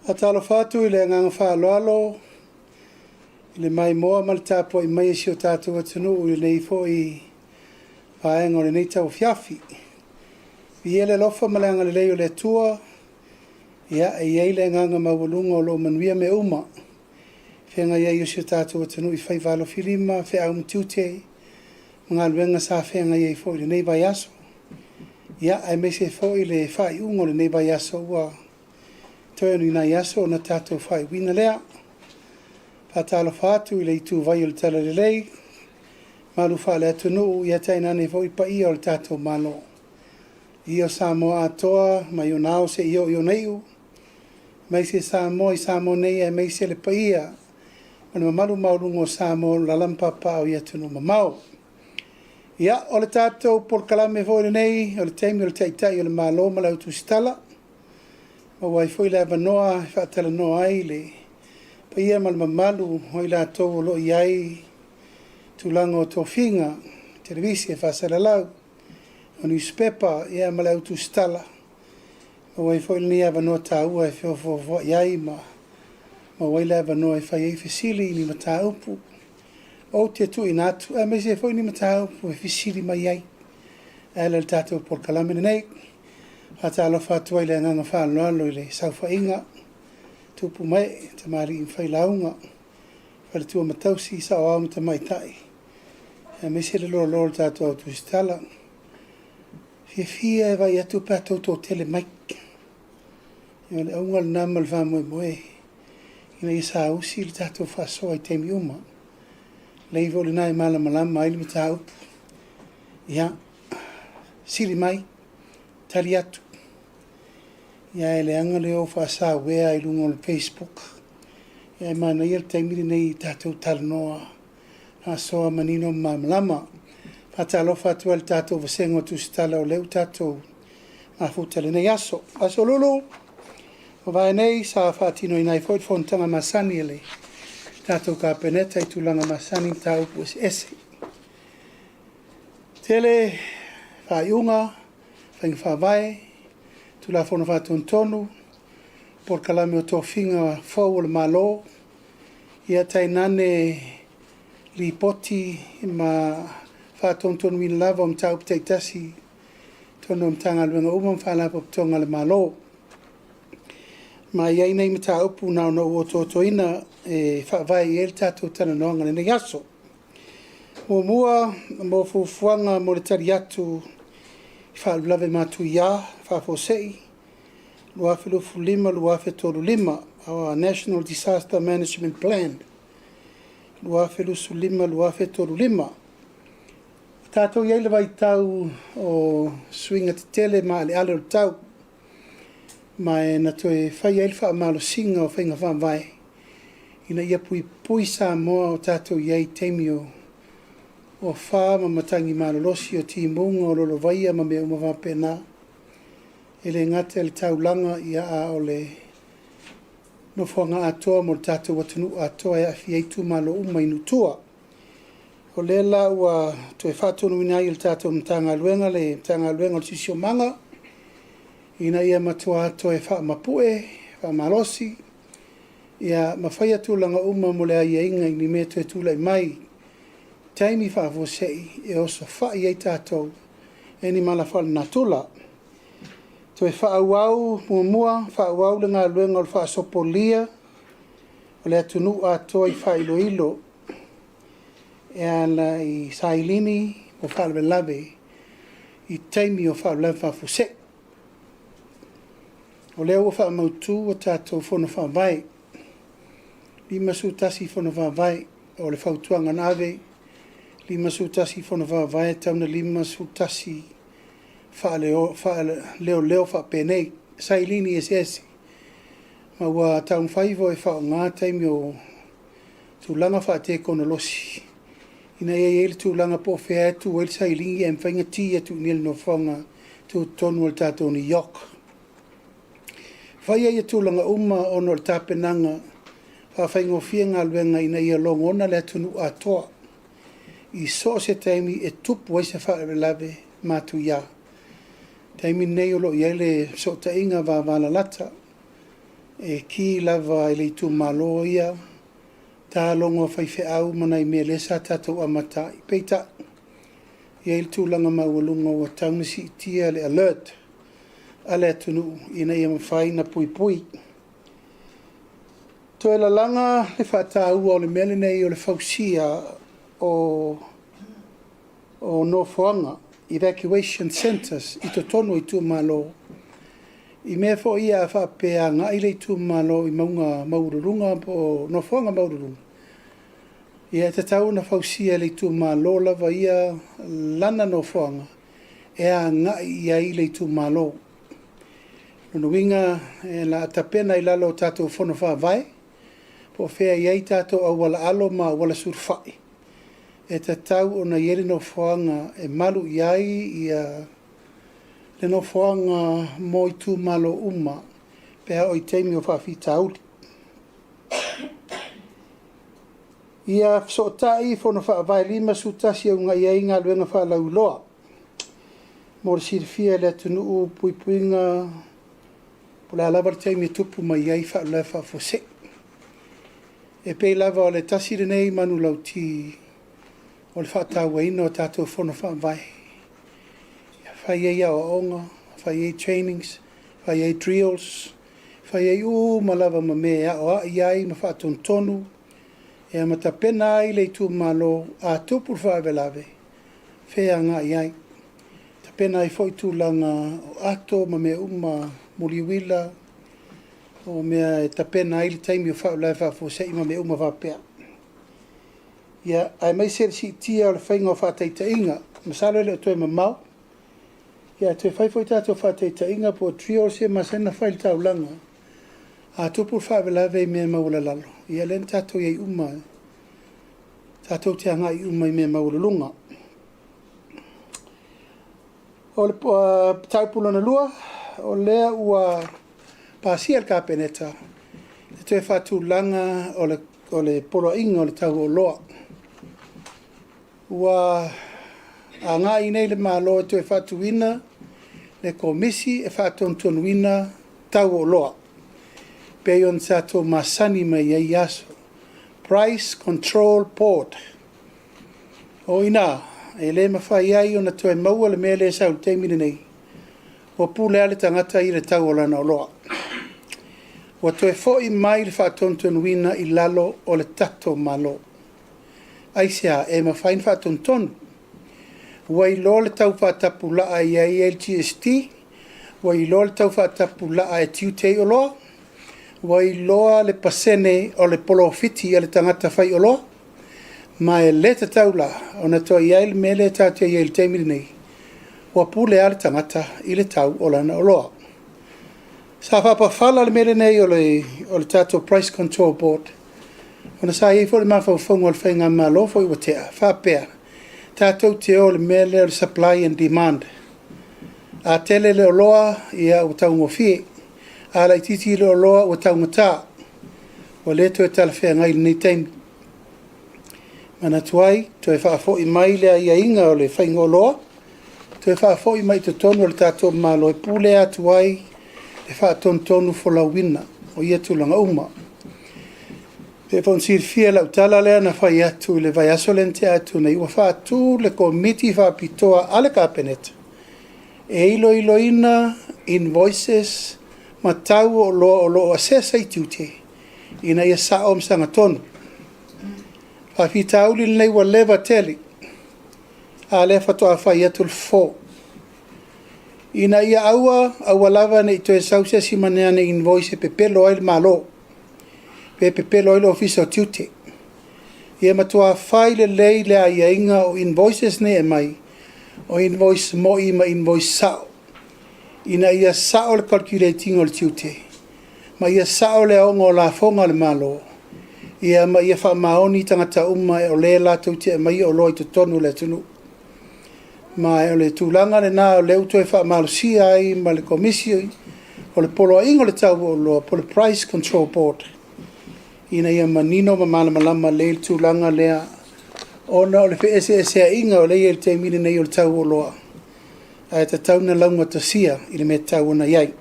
Faatalofa atu i le agaga faaaloalo i le maimoa ma le tapuai mai a si o tatou atunuu i lenei foi vaega o lenei tauafiafi. Viia le alofa ma le agalelei o le Atua, ia e i ai le agaga maualuga o lo o manuia mea uma i feagai ai o si o tatou atunuu i faiva alofilima, feau ma tiute ma galuega sa feagai ai foi i lenei vaiaso, ia aemaise foi le faaiuga o lenei vaiaso ua toe o ni nai aso ona tatou faaiuina lea. Faatalofa atu i le ituvai o le Talalelei, mamalu faale-atunuu, ia tainane foi paia o le tatou Malo. Paia o Samoa atoa mai ona ao seia oo i ona iu, aemaise Samoa i Samoa nei aemaise le paia ma le mamalu maualuga o Samoa o lo o alaala ma papaaao i atunuu mamao. Ia, o le tatou polokalame foi lenei, o le taimi o le Taitai o le Malo ma le Au Tusitala, e maua ai foi le avanoa e faatalanoa ai le paia ma le mamalu o i latou o lo o i ai tulaga o tofiga, televise, faasalalau, o nusipepa ma le au tusitala. E maua ai foi lenei avanoa taua e feofoofoai ai ma maua ai le avanoa e fai ai fesili i ni mataupu ou te tuuina atu, aemaise ai foi ni mataupu e fesili mai ai e ala i le tatou polokalame lenei. Faatalofa atu ai i le agaga faaaloalo i le saofaiga a tupu ma ee, tamalii ma failauga, faletua ma tausi, saoao ma tamaitai, aemaise le loaloa o le tatou Au Tusitala. E fiafia lava e vaai atu pe a outou toatele mai. O le auga lena ma le faamoemoe ina ia saausi le tatou faasoa i taimi uma. O le lelei foi lena e malamalama ai le mataupu. Ia, fesili mai, tali atu. Ae leaga le o faasauea i luga o le facebook. Ae manaia le taimi lenei tatou talanoa faasoa manino ma malamalama. Faatalofa atu ai i le tatou vasega o tusitala o lea ua tatou mafuta i lenei aso. Aso Lulu ua mavae nei sa faatinoina ai foi le fonotaga masani a le tatou Kapeneta i tulaga masani i mataupu eseese. Tele faaiuga, faiga faavae, Tulafono Faatonutonu, polokalame o tofiga fou o le Malo, ia tainane lipoti ma faatonutonuina lava o mataupu taitasi i totonu o Matagaluega uma ma Faalapotopotoga a le Malo. Ma e i ai nai mataupu na ona ou otootoina e faavae i ai le tatou talanoaga i lenei aso. Muamua, mo fuafuaga mo le tali atu i faalavelave matuia faafuasei 2025/2035, our National Disaster Management Plan 2025/2035. Ua tatou i ai i le vaitau o suiga tetele maaleale o le tau, ma e na toe fai ai le faamalosiga o faiga faavae ina ia puipui Samoa o tatou i ai i taimi o afa ma matagi malolosi, o timuga, o lolovaia ma mea uma faapena. E le gata i le taulaga, a o le nofoaga atoa mo le tatou atunuu atoa e aafia ai itumalo uma i nuu i tua. O lea la ua toe faatonuina ai e le tatou Matagaluega le Matagaluega o le Siosiomaga, ina ia matua toe faamapue, faamalosi, ma faia tulaga uma mo le aiaiga i ni mea e toe tulai mai i taimi faafuasei e osofai ai tatou e ni mala faalenatura. Toe faaauau, muamua, faaauau le galuega o le faasopolia o le atunuu atoa i faailoilo e ala i sailini o faalavelave i taimi o faalavelave faafuasei. O lea ua faamautu a tatou Fono Faavae, 51 Fono Faavae. O le fautuaga na ave, 51 Fono Faavae e tatau ona 51 faaleoleo faapenei, sailini eseese. Ma ua taumafai foi e faaaoga taimi o tulaga faatekonolosi ina ia i ai le tulaga po o fea e tuu ai le sailini ae mafai ona ki atu i inei i le nofoaga tutotonu o le tatou NEOC. Faia ia tulaga uma ona o le tapenaga faafaigofie galuega ina ia logona le atunuu atoa i so o se taimi e tupu ai se faalavelave matuia. O le taimi lenei o lo o i ai le fesootaiga vavalalata E ki lava i le itumalo ia talogo a faifeau ma nai mea lea sa tatou amata ai. Peitai, e i ai le tulaga maualuga ua tatau ona siitia le alert a le atunuu ina ia mafai ona puipui. Toe lalaga le faataua o le mea lenei o le fausia o nofoaga, evacuation centres i totonu o itumalo, i mea foi ia a faapea e agai le itumalo i mauga maualuluga po o nofoaga maualuluga, ia e tatau ona fausia e le itumalo lava ia lana nofoaga e agai i ai le itumalo. O lona uiga o le a tapena i lalo o tatou Fono Faavae, po o fea e i ai tatou auala alo ma auala sulufai, e tatau ona i ai le nofoaga e malu i ai le nofoaga mo itumalo uma pe a oo i taimi o faafitauli. Ia fesootai Fono Faavae 51 e uunai ai galuega faalauiloa. Mo le silafia e le atunuu, puipuiga po o le a lava le taimi e tupu mai ai faalavelave faafuasei. E pei lava o le tasi lenei manulauti o le faatauaina o tatou Fono Faavae, e fai ai aoaoga, fai ai trainings, fai ai drills, fai ai uma lava ma mea e aoai ai ma faatonutonu ma tapena ai le itumalo, a tupu le faalavelave, o fea e agai i ai. Tapena ai foi tulaga o ato ma mea uma, muli uila, o mea e tapena ai le taimi o faalavelave faafuasei ma mea uma faapea. Ia, aemaise le siitia o le faiga o faataitaiga. Masalo e le o toe mamao, ae toe fai foi tatou faataitaiga po o drills ia e masani ona fai i le taulaga. A tupu le faalavelave i mea maualalalo, ia lea na tatou i ai uma, tatou te agai uma i mea maualuluga. O le mataupu lona lua, o lea ua pasia e le Kapeneta le toe faatulaga o le Poloaiga o le Tau o Oloa. Ua agai nei le Malo e toe faatuina le Komisi e faatonutonuina tau o oloa, pei ona tatou masani mai ai i ia aso, Price Control Board. O i ina, e le mafai ai ona toe maua le mea lea e sau i le taimi lenei, ua pule lava le tagata ia i le tau o lana oloa. Ua toe foi mai le faatonutonuina i lalo o le tatou Malo. Aisea? E mafai ona faatonutonu. Ua iloa le tau faatapulaa e i ai le GST, ua iloa le tau faatapulaa e tiute ai oloa, ua iloa le pasene o le polofiti a le tagata faioloa, ma e le tatau la ona toe i ai le mea lea tatou te i ai i le taimi lenei, ua pule lava le tagata i le tau o lana oloa. Sa faapafala le mea lenei o le tatou Price Control Board, ona sa i ai foi le mafaufauga o le faigamalo foi ua tea, faapea, tatou te o i le mea lea o le supply and demand. A tele le oloa, ia ua taugofie, a laitiiti le oloa ua taugata, ua le toe talafeagai i lenei taimi. Manatu ai, toe faafoi mai le aiaiga o le faiga o oloa, toe faafoi mai i totonu o le tatou Malo e pulea atu ai le faatonutonu folauina o ia tulaga uma. E pei foi ona silafia i lau tala lea na fai atu i le vaiaso lea na tea atu nei, ua faatu le Komiti Faapitoa a le Kapeneta e iloiloina invoices ma tau o oloa o lo o assess ai tiute ina ia sao ma sagatonu. Faafitauli lenei ua leva tele, a o lea faatoa fai atu le fofo, ina ia aua aua lava ne i toe sau se isi ma ni ana invoice e pepelo ai le Malo, pe pepelo ai le Ofisa o Tiute. Ia matua fai lelei le aiaiga o invoices nei e aumai, o invoice moi ma invoice sao, ina ia sao le calculate ina o le tiute, ma ia sao le aoga o lafoga a le Malo, ia ma ia faamaoni tagata uma o le latou te aumaia oloa i totonu o le atunuu. Ma o le tulaga lena o lea ua toe faamalosia ai ma le Komisi o le Poloaiga o le Tau o Oloa po o le Price Control Board, ina ia manino ma malamalama lelei le tulaga lea, ona o le feeseeseaiga o lea e i ai i le taimi lenei o le tau o oloa, ae tatau ona laugatasia i le mea e tatau ona i ai.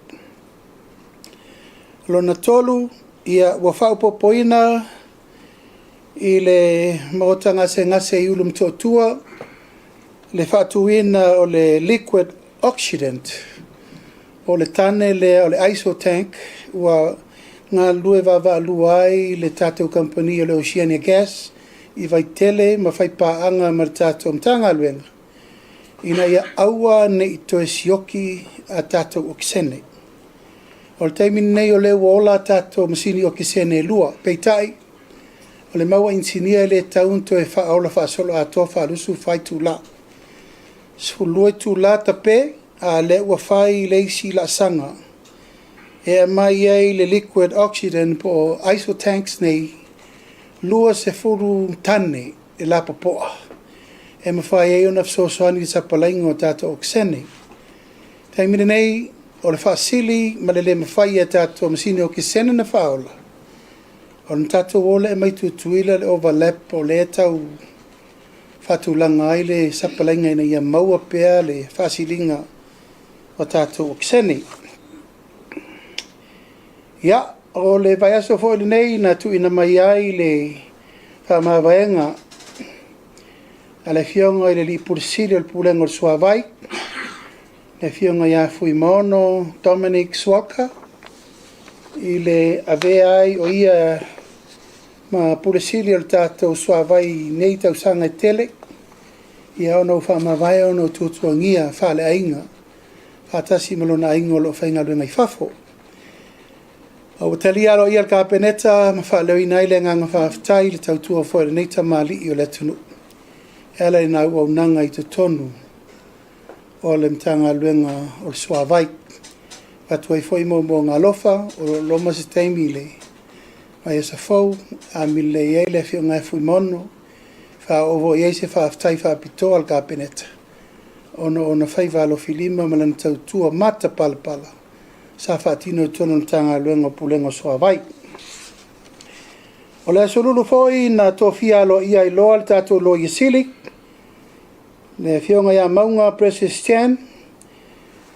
Lona 3, ia, ua faaopoopoina i le Maota Gasegase i Ulumotootua le faatuina o le liquid oxidant, o le tane lea o le isotank ua galulue vaavaalua ai le tatou kamupani o le Oceania Gas i Vaitele ma faipaaga ma le tatou Matagaluega ina ia aua ne i toe sioki a tatou okesene. O le taimi lenei o lea ua ola a tatou masini okesene e 2, peitai, o le mau a inisinia e le tatau ona toe faaola faasoloatoa faa-24 itula. 12 itula tape, a o lea ua fai le isi laasaga e aumai ai le liquid oxygen po o isotanks nei, 20 tane e lapopoa e mafai ai ona fesoasoani i le sapalaiga o tatou okesene. O le taimi lenei, o le faasili ma le le mafai e tatou masini okesene ona faaola, ona tatou o lea e aumai Tutuila le overlap o lea e tau faatulaga ai le sapalaiga ina ia maua pea le faasiliga o tatou okesene. Ia, o le vaiaso foi lenei na tuuina mai ai le faamavaega a le Afioga i le Pule Sili o le Pulega o le Suavai, le Afioga ia Fuimaono Dominic Sualka, i le avea ai o ia ma Pule Sili o le tatou Suavai i nei tausaga e tele, ia ona ua faamavae ona o tuatuagia faaleaiga faatasi ma lona aiga o lo o faigaluega i fafo. A ua talia aloaia e le Kapeneta ma faaleoina ai le agaga faafetai i le tautua foi a lenei tamalii o le atunuu e ala i lana auaunaga i totonu o le Matagaluega o le Suavai. E avatu ai foi moomooga alofa, o lo o loma se taimi i le vaiaso fou, amio lelei ai le afioga ia Fuimaono, e faaoo foi i ai se faafetai faapitoa a le Kapeneta ona o ona faiva alofilima ma lana tautua matapalapala sa faatino i totonu o le Matagaluega o le Pulega o le Suavai. O le Aso Lulu foi na tofia aloaia ai loa le tatou Loia Sili, le Afioga ia Mauga Precious Chan,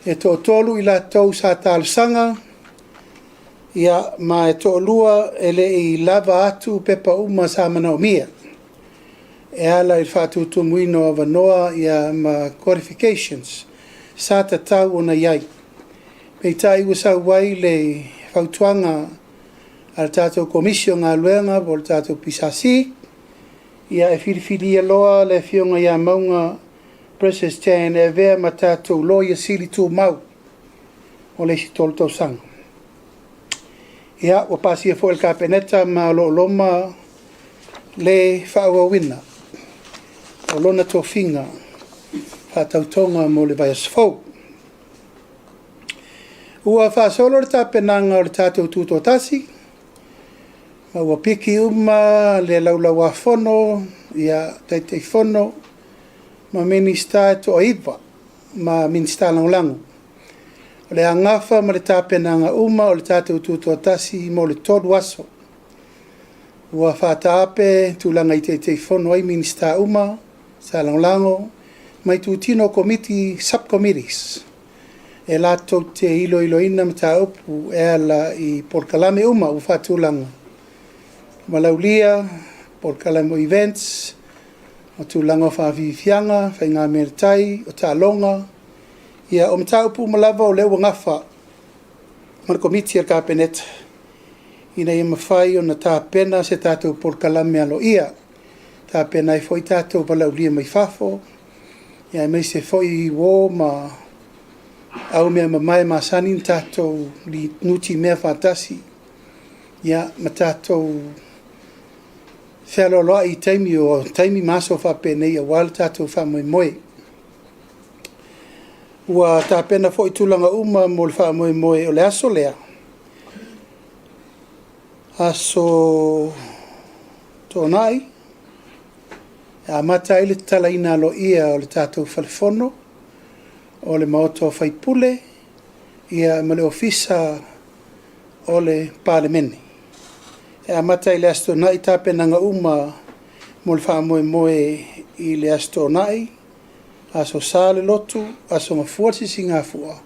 e toatolu i latou sa talosaga, ia, ma e toalua e le i lava atu pepa uma sa manaomia e ala i le faatutumuina o avanoa ma qualifications sa tatau ona i ai. Peitai ua sau ai le fautuaga a le tatou Komisi o Galuega po o le tatou PSC, ia e filifilia loa le Afioga ia Mauga Precious Chan e avea ma tatou Loia Sili tumau mo le isi 3 tausaga. Ia, ua pasia foi e le Kapeneta ma o lo o loma le faaauauina o lona tofiga faatautoga mo le vaiaso fou. Ua faasolo le tapenaga o le tatou Tutoatasi, ma ua piki uma le Laulau-a-Fono, ia, Taitaifono ma Minisita e toa-9 ma Minisita Lagolago. O le a gafa ma le tapenaga uma o le tatou Tutoatasi mo le 3 aso. Ua faataape tulaga i Taitaifono ai Minisita uma, Minisita Lagolago, ma itutino o Komiti, Sub-Committees, e latou te iloiloina mataupu e ala i polokalame uma ua faatulaga, valaaulia, polokalame o events, o tulaga o faafiafiaga, faigamea a le tai, o taaloga, ia o mataupu uma lava o lea ua gafa ma le Komiti a le Kapeneta ina ia mafai ona tapena se tatou polokalame aloaia, e tapena ai foi tatou valaaulia mai fafo, aemaise foi uo ma aumeamamae masani ona tatou nutimea faatasi, ia, ma tatou fealoaloai i taimi o taimi ma aso faapenei aua le tatou faamoemoe. Ua tapena foi tulaga uma mo le faamoemoe o le aso lea, Aso Toonai, e amata ai le tatalaina aloaia o le tatou Fale Fono, o le Maota o Faipule, ia ma le Ofisa o le Palemene. E amata i le Aso Toonai tapenaga uma mo le faamoemoe i le Aso Toonai, Aso Sa le lotu, Aso Gafua le Sisigafua,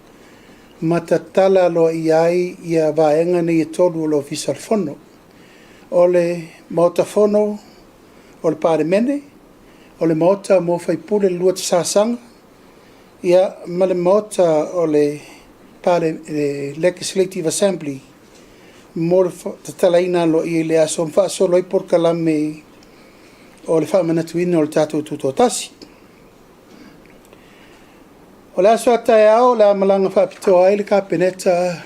ma tatala aloaia ai ia vaega nei e 3 o le Ofisa o le Fono. O le Maota Fono o le Palemene, o le Maota mo sui usufono e 2 sasaga, ia ma le Maota o le Legislative Assembly mo le tatalaina aloaia i le aso ma faasolo ai polokalame o le faamanatuina o le tatou Tutoatasi. O le aso a taeao o le a malaga faapitoa ai le Kapeneta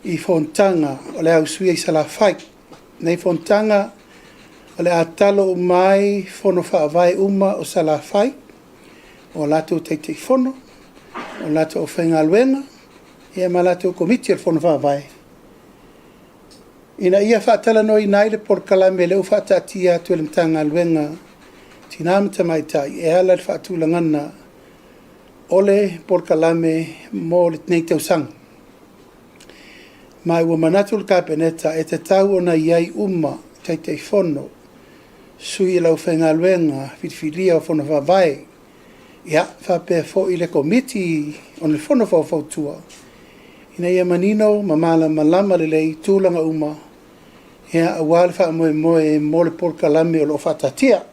i fonotaga o le a usuia i Salafai. O nei fonotaga o le a tatalo uma ai fono faavae uma o Salafai, o latou Taitaifono, o latou aufaigaluega, ia ma latou Komiti o le Fono Faavae, ina ia faatalanoaina ai le polokalame lea ua faataatia atu e le Matagaluega o Tina ma Tamaitai e ala i le faatulagaga o le polokalame mo lenei tausaga. Ma ua manatu le Kapeneta, e tatau ona i ai uma Taitaifono, sui o le aufaigaluega filifilia o Fono Faavae, ia faapea foi le Komiti o le Fono Faufautua, ina ia manino ma malamalama lelei tulaga uma aua le faamoemoe mo le polokalame o lo o faataatia.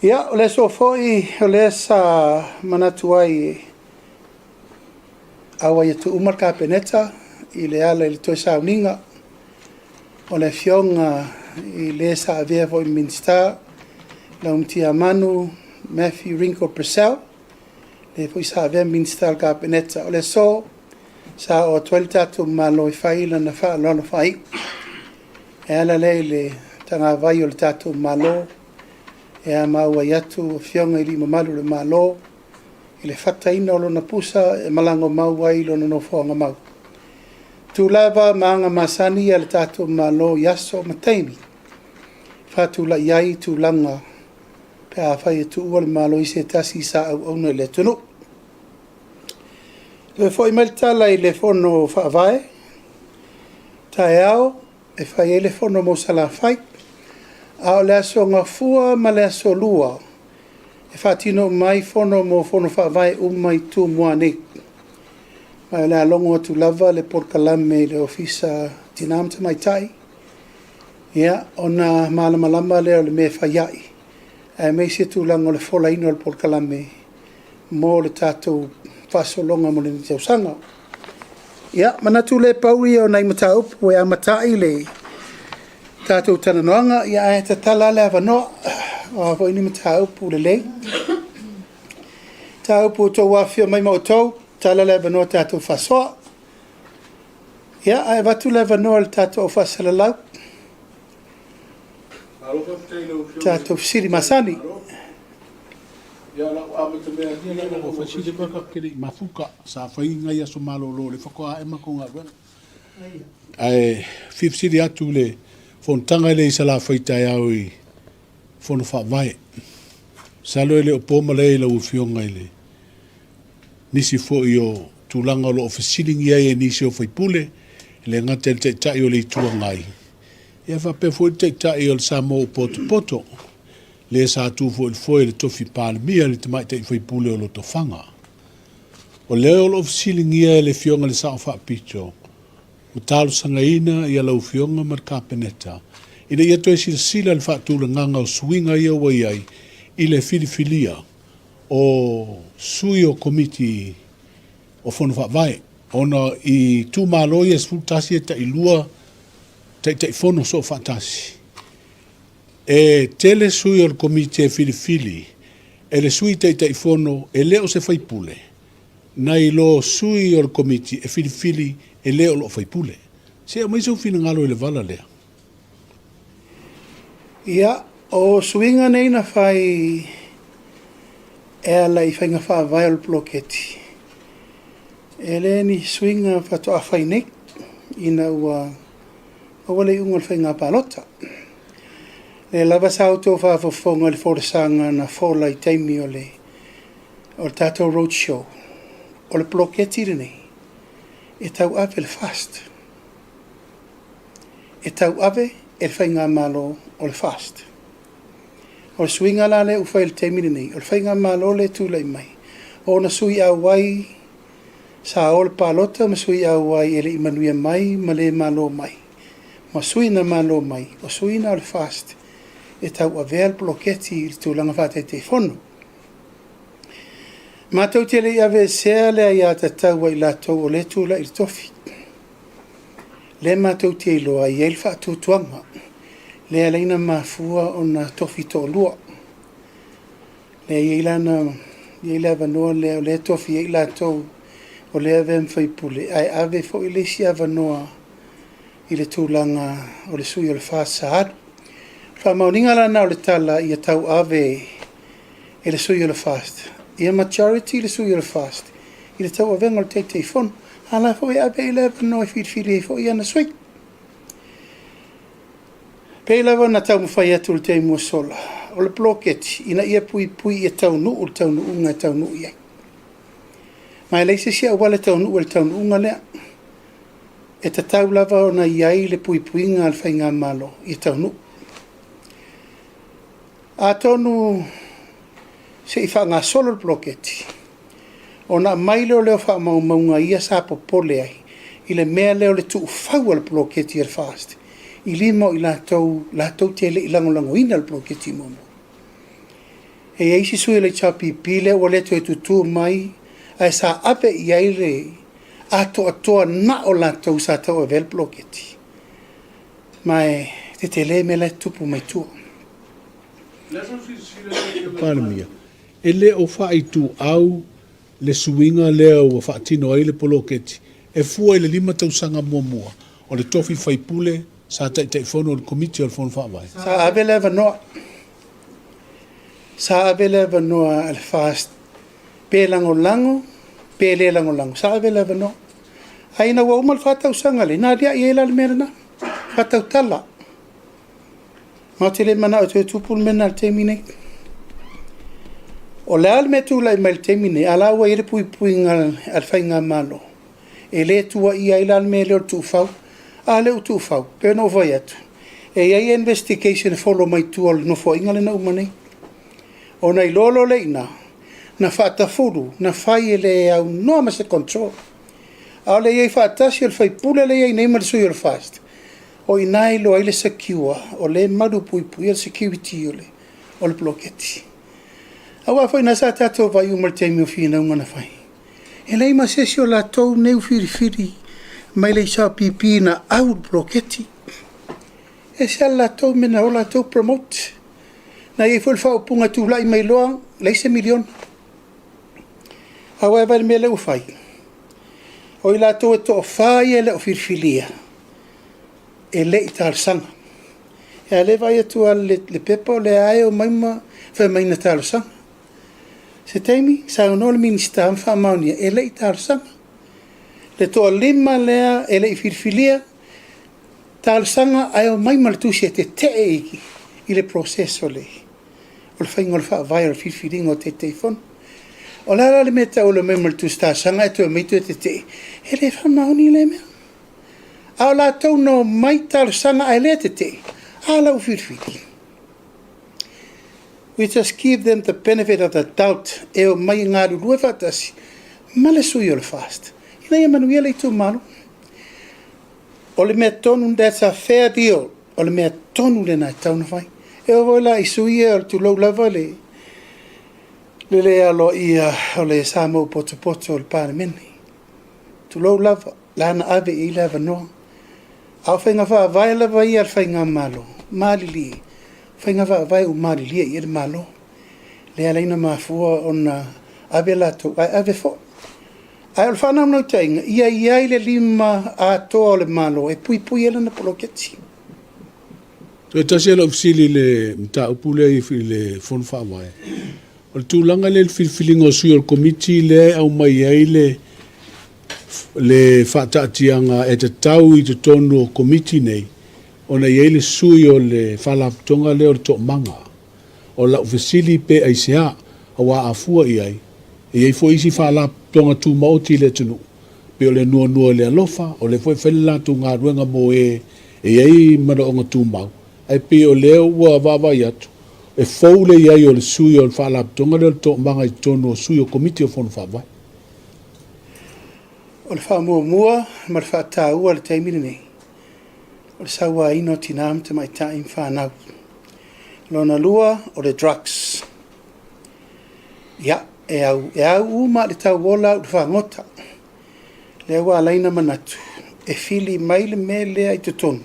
Ia, o le aso foi o lea sa manatu ai e auai atu uma le Kapeneta i le ala i le toe sauniga o le Afioga i le sa avea foi ma Minisita, Laumatiamanu Matthew Ringo Purcell, le foi sa avea ma Minisita o le Kapeneta. O le aso sa oo atu ai le tatou Malo e fai lana faaaloalo faaiu, e ala lea i le tagavai o le tatou Malo, ma auai atu Afioga i alii mamalu o le Malo i le fataina o lona pusa e malaga mau ai i lona nofoaga mau. Tu lava ma aga masani a le tatou Malo i aso ma taimi e faatulai ai tulaga pe afai e tuua le Malo i se tasi sa auauna i le atunuu. Toe foi mai le tala i le Fono Faavae, taeao e fai ai le fono mo Salafai, a o le aso Gafua ma le aso Lua e faatino uma ai fono mo Fono Faavae uma i Tumua nei. Ma o le a logo atu lava le polokalame i le Ofisa o Tina ma Tamaitai, ia, ona malamalama lea o le mea e fai ai, aemaise tulaga o le folaina o le polokalame mo le tatou faasologa mo lenei tausaga. Ia, manatu le pau ia o nai mataupu e amata ai le tatou talanoaga, ia ae tatala le avanoa, o a foi ni mataupu lelei, mataupu ua outou afifio mai ma outou, tatala le avanoa tatou faasoa. Ia, ae avatu le avanoa i le tatou au faasalalau, tatou fesili masani. Sa fai nai aso malolo o lea faatoa ae matou galuega. Ae fia fesili atu i le fonotaga lea i Salafai taeao i Fono Faavae. Masalo e le o po malae i lau Afioga i le nisi foi o tulaga o lo o fesiligia ai e nisi o faipule, e le gata i le Taitai o le Itu Agai, ia faapea foi le Taitai o le Samoa ua potopoto, le sa tu foi i le foe i le tofi Palemia, le tamaitai faipule o Lotofaga. O lea o lo o fesiligia e le Afioga i le Sao Faapito, ua talosagaina ia lau Afioga ma le Kapeneta ina ia toe silasila i le faatulagaga o suiga ia ua i ai i le filifilia o sui o Komiti o Fono Faavae, ona i itumalo ia e 11 e tailua Taitaifono soofaatasi. E tele sui o le Komiti e filifili e le Sui Taitaifono e le o se faipule, nai lo sui o le Komiti e filifili e le o loo faipule. Se aumai sou finagalo i le vala lea. Ia, o suiga nei na fai e ala i faiga faavae o le poloketi, e le ni suiga faatoa fai nei ina ua maua le iuga o le faiga palota. O lea lava sa outou faafofoga i le folasaga na fola i taimi o le tatou road show, o le poloketi lenei e tauave e le FAST. E tauave e le Faigamalo o le FAST. O le suiga la lea ua fai i le taimi lenei, o le Faigamalo lea e tulai mai, O ona sui auai sa o le palota ma sui auai e le i manuia mai ma le malo mai, ma sui na malo mai, o sui na o le FAST e tauavea le poloketi i le tulaga faa-Taitaifono. Matou te le i aveesea le aiatatau a i latou o lea e tulai i le tofi. Lea matou te iloa e i ai le faatuatuaga, lea e ala ai ona mafua ona tofi toalua. Lea e i ai la e i ai le avanoa lea o lea e tofi ai i latou o lea e avea ma faipule, ae ave foi le isi avanoa i le tulaga o le sui o le FAST sa alu. O le faamaoniga la lena o le tala ia tauave e le sui o le FAST, ia majority le sui o le FAST i le tauavega o le Taitaifono. A o la foi e ave i ai le avanoa e filifili ai foi ana sui. E pei lava ona taumafai atu i le taimi ua sola, o le poloketi, ina ia puipui ia taunuu i le taunuuga e taunuu i ai. Ma e leai se isi auala e taunuu ai i le taunuuga lea. E tatau lava ona i ai le puipuiga a le faigamalo ia taunuu. Atonu se i faagasolo le poloketi, ona aumai lea o faamaumauga ia sa popole ai i le mea lea o le tuufau o le poloketi a le FAST i lima o i latou latou te le i lagolagoina le poloketi muamua. E i ai isi sui o le HRPP lea ua le toe tutu mai ae sa ave i ai le atoatoa na o latou sa tauavea le poloketi. Ma e tetele mea la e tutupu mai tua. Palemia, e le o faaituau le suiga lea ua faatino ai le poloketi e fua i le 5 tausaga muamua o le tofi faipule sa Taitaifono i le Komiti o le Fono Faavae. Sa ave le avanoa. Sa ave le avanoa a le FAST pe lagolago pe le lagolago, sa ave le avanoa. Ae ina ua uma le 4 tausaga lea, na aliae ai la le mea lena, faatautala. Ma ou te le manao e toe tupu le mea lena i le taimi lenei. O le a le mea e tulai mai i le taimi lenei, a o la ua i ai le puipuiga a le faigamalo, e le tuuaia ai la le mea lea o le tuufau. A lea ua tuufau? E pei ona ou fai atu, e i ai investigation e follow mai tua o le Nofoaiga lea na uma nei. Ona iloa loa lea i ina, na faatafulu, na fai e le aunoa ma se control. A o le i ai faatasi o le sui usufono lea e i ai nei ma le sui o le FAST, o i ina e iloa ai le secure, o lea e malupuipuia le security o le poloketi. Aua foi o lena sa tatou vaai uma i le taimi o finauga na fai, e leai ma se isi o latou nei ua filifili mai le HRPP na au i le poloketi. E ese lava le latou mea na o latou promote. Na i ai foi le faaupuga e tulai mai loa, leai se miliona. Ae ua e vaai i le mea lea ua fai? O i latou e toa-fa ia e le o filifilia, e le i talosaga. A o lea e vaai atu lava i le pepa o lea lava e omai ma fai mai na talosaga. O se taimi saunoa le Minisita ma faamaonia e le i talosaga. Le toa-5 lea e le i filifilia, talosaga ae omai ma le tusi e tetee i le process o le faiga o le faavae o le filifiliga o Taitaifono. O le a la le mea e tau o le omai ma le tusi talosaga ae toe omai toe tetee? E le faamaoni lea mea. A o latou na omai talosaga ae le tetee, a la ua filifili? We just give them the benefit of the doubt e omai e galulue faatasi ma le sui o le FAST ina ia manuia le itumalo. O le mea tonu, that's a fair deal. O le mea tonu lena e tatau ona fai. E oo foi la i sui usufono ia, tulou lava le le aloaia o le Samoa ua potopoto o le Palemene. Tulou lava, la na ave i ai le avanoa. A o faiga faavae lava ia a le faigamalo, malilie, o faiga faavae ua malilie i ai le Malo. Lea e ala ai ona mafua ona ave latou, ae ave foi. Ae o le faanaunautaiga, ia i ai le lima atoa o le Malo e puipui ai lana poloketi. Toe tasi lava lau fesili i le mataupu lea i le Fono Faavae. O le tulaga lea i le filifiliga o sui o le Komiti lea e aumai ai le le faataatiaga e tatau i totonu o Komiti nei ona i ai le sui o le Faalapotopotoga lea o le Toomaga. O lau fesili pe aisea, aua a fua i ai, e i ai foi isi Faalapotopotoga Tumaoti i le atunuu, pei o le Noanoa i le Alofa, o lea foi e fai le latou galuega mo e e i ai manaoga tumau, ae pei o lea ua vaavaai atu, E fou le i ai o le sui o le Faalapotopotoga lea o le Toomaga i totonu o sui o Komiti o Fono Faavae. O le faamuamua ma le faataua i le taimi lenei, o le sauaina o tina ma tamaitai ma fanau. Lona lua, o le drugs. Ia, e au, e au uma lava i le tauola au i le fagota. Lea ua ala ai ona manatu e fili mai le mea lea i totonu,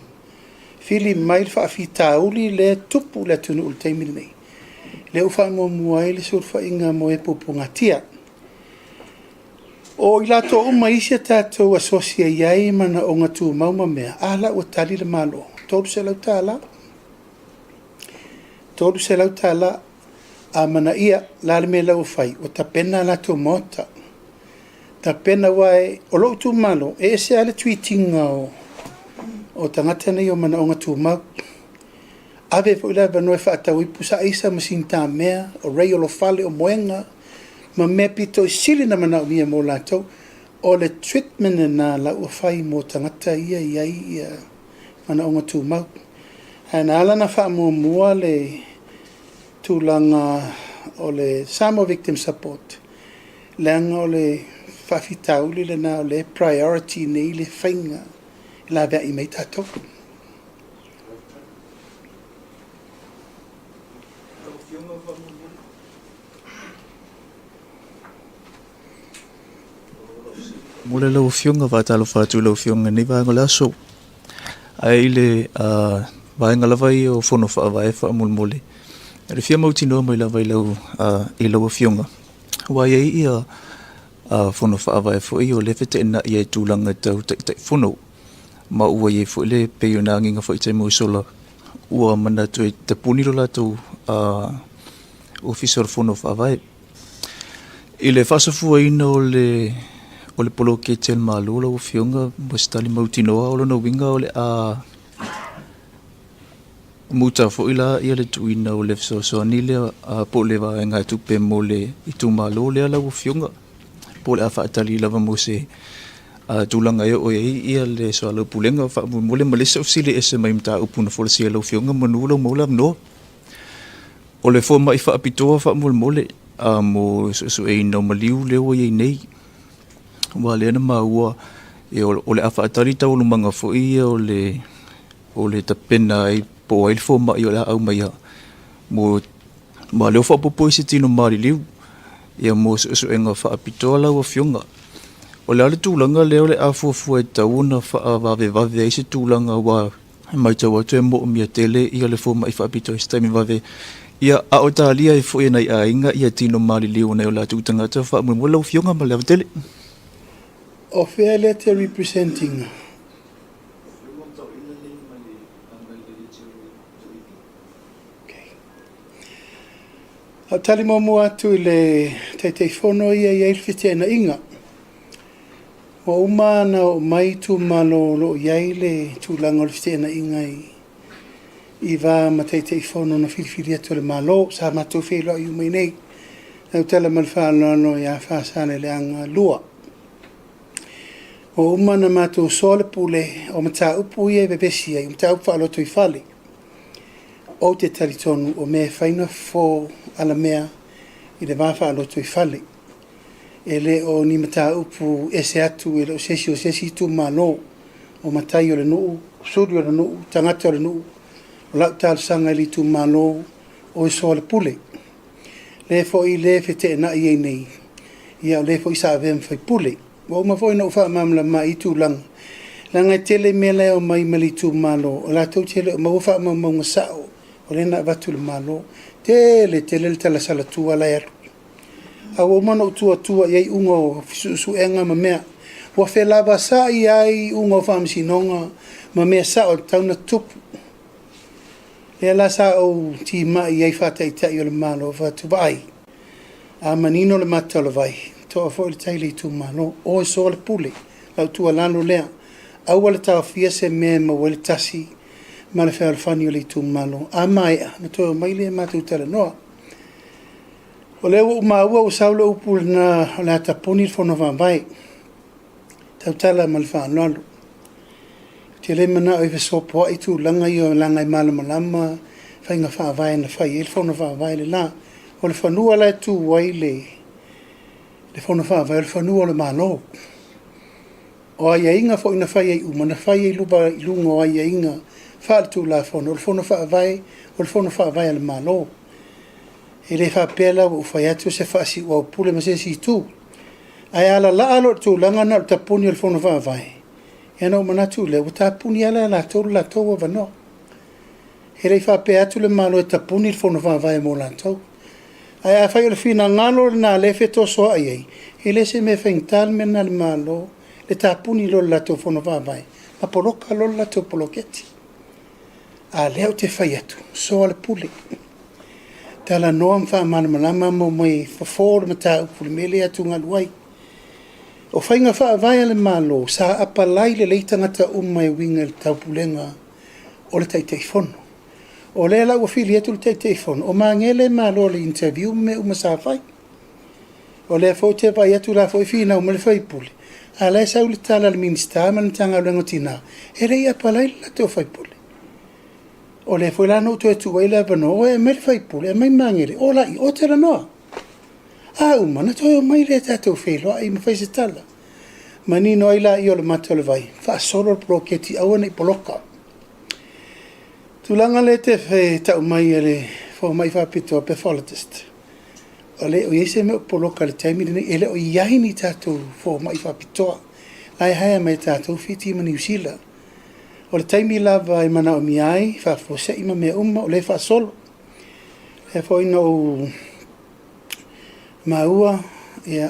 fili mai le faafitauli lea e tupu i le atunuu i le taimi lenei, lea ua faamuamua ai le sulufaiga mo e puapuagatia. O i latou uma i isi a tatou asosi e i ai manaoga tumau ma mea, a la ua tali le Malo, $300. $300. Amanaia, o le a le mea la ua fai? Ua tapena a latou maota. Tapena aua o lou itumalo, e ese lava le treat ina o tagata nei o manaoga tumau. Ave foi le avanoa e faatau ai pusa aisa ma sinitamea, o Ray o Lofale, o Moega ma mea pito i sili ona manaomia mo latou. O le treatment lena la ua fai mo tagata ia e i ai manaoga tumau. Ae na ala ona faamuamua le tulaga o le Samoa Victim Support, leaga o le faafitauli lena o lea e priority nei le faiga e laveai mai ai tatou. Momoli lau Afioga, faatalofa atu i lau Afioga i lenei vaega o le aso. Ae i le vaega lava ia o Fono Faavae faamolemole, e fia mautinoa mai lava i lau, i lau Afioga, aua e i ai ia Fono Faavae foi o lea e feteenai ai i tulaga tau Taitaifono, ma ua i ai foi le pei ona agiga foi i taimi ua sola, ua manatu e tapuni lo latou Ofisa o le Fono Faavae. I le faasafuaina o le o le poloketi a le Malo lau Afioga mo se tali mautinoa, o lona uiga o le a muta foi la ia le tuuina o le fesoasoani lea po o le vaegatupe mo le itumalo lea lau Afioga, po o le a faatali lava mo se tulaga e oo i ai ia le soalaupulega faamolemole ma le isi au fesili e ese mai mataupu na folasia e lau Afioga manu lau maua le avanoa. O le fomai faapitoa faamolemole mo le suesueina o maliu lea ua i ai nei, aua o lea na maua o le a faatali taualumaga foi ia o le o le tapena ai po o ai le fomai o le a aumaia mo ma o lea ua faaopoopo i se tino maliliu ia mo suesuega faapitoa lau Afioga. O le a le tulaga lea o le a fuafua e tatau ona faavavevave ai se tulaga aua e matau atu e moomia tele ia le fomai faapitoa i se taimi vave ia a o talia ai foi e nai aiga ia tino maliliu o nai o latou tagata faamoemoe lau Afioga ma le ava tele. O fea lea te represent ina? A tali muamua atu i le Taitaifono ia e i ai le feteenaiga. Ua uma ona oo mai itumalo o lo o i ai le tulaga o le feteenaiga i va ma Taitaifono na filifili atu e le Malo. Sa matou feiloai uma i inei. Tautala ma le faaaloalo ia Faasaleleaga 2. Ua uma ona matou soa le pule o mataupu ia e vevesi ai, o mataupu faalotoifale. Ou te talitonu o mea e fai na fofo alamea i le va faalotoifale. E le o ni mataupu ese atu, e le o se isi o se isi itumalo, o matai o le nuu, suli o le nuu, tagata o le nuu. O lau talosaga i le itumalo, o e soa le pule. Lea foi le feteenai ai nei, ia o lea foi sa avea ma faipule. Ua uma foi ona ou faamalamalama i tulaga, leaga e tele mea la e omai mai le itumalo, o latou te le o maua faamaumauga sao, o lea na avatu i le Malo. Tele tele le tala salatua la e alu. A ua uma ona ou tuatua i ai iuga o suesuega ma mea. Ua felavasai ai iuga o faamasinoga ma mea sao e tatau ona tutupu. Lea la sa ou timai ai faataitai o le Malo, fai atu, vaai, a manino le mata o le vai, toa foi le tai i le itumalo. O e soa le pule, lau tuualalo lea, aua le taofia se mea e maua ai le tasi ma le fealofani o le itumalo. A maea, ona toe omai lea matou talanoa. O lea ua ou maua ua sau le upu lena o le a tapuni le Fono Faavae. Tautala ma le faaaloalo. Ou te le manao e fesopoai tulaga ia leaga e malamalama faiga faavae na fai ai le Fono Faavae le la. O le fanua la e tu ai le le Fono Faavae, o le fanua o le Malo. O aiaiga foi na fai ai uma, na fai ai luga i luga o aiaiga faaletulafono, o le Fono Faavae, o le Fono Faavae a le Malo. E le faapea la ua ou fai atu o se faasiuaupule ma se isi itu. Ae a lalaa loa i le tulaga lena o le tapuni o le Fono Faavae, ia ona ou manatu lea, ua tapuni lava la e latou le latou avanoa. E le i faapea atu le Malo e tapuni le Fono Faavae mo latou. Ae afai o le finagalo lena o lea e fetosoai ai, e le o se mea faigata le mea lena i le Malo le tapuni loa o le latou Fono Faavae ma poloka loa le latou poloketi. A o lea ou te fai atu, soa le pule, talanoa ma faamalamalama ma omai e fofo le mataupu i le mea lea e atugalu ai. O faiga faavae a le Malo, sa apalai lelei tagata uma e uiga i le taupulega o le Taitaifono. O lea la ua fili atu le Taitaifono, o Magele e malo i le interview ma mea uma sa fai. O lea foi ou te vaai atu o la e foi e finau mai le sui usufono, a o la e sau le tala a le Minisita ma le Matagaluega o Tina, e le i apalai le latou sui usufono. O lea foi la na ou toe tuu ai le avanoa, o e aumai le sui usufono, aumai Magele, o la i o talanoa. A uma ona toe omai lea tatou feiloai ma fai se tala. Manino ai laia o le mata o le vai, faasolo le poloketi aua ne i poloka. Tulaga lea e te tau mai e le fomai faapitoa pathologist, e le o i ai se mea o poloka i le taimi lenei. E le o i ai ni tatou fomai faapitoa, la e hire mai e tatou Fiti ma Niu Sila. O le taimi lava e manaomia ai, faafuasei ma mea uma, o lea e faasolo. O lea foi na ou maua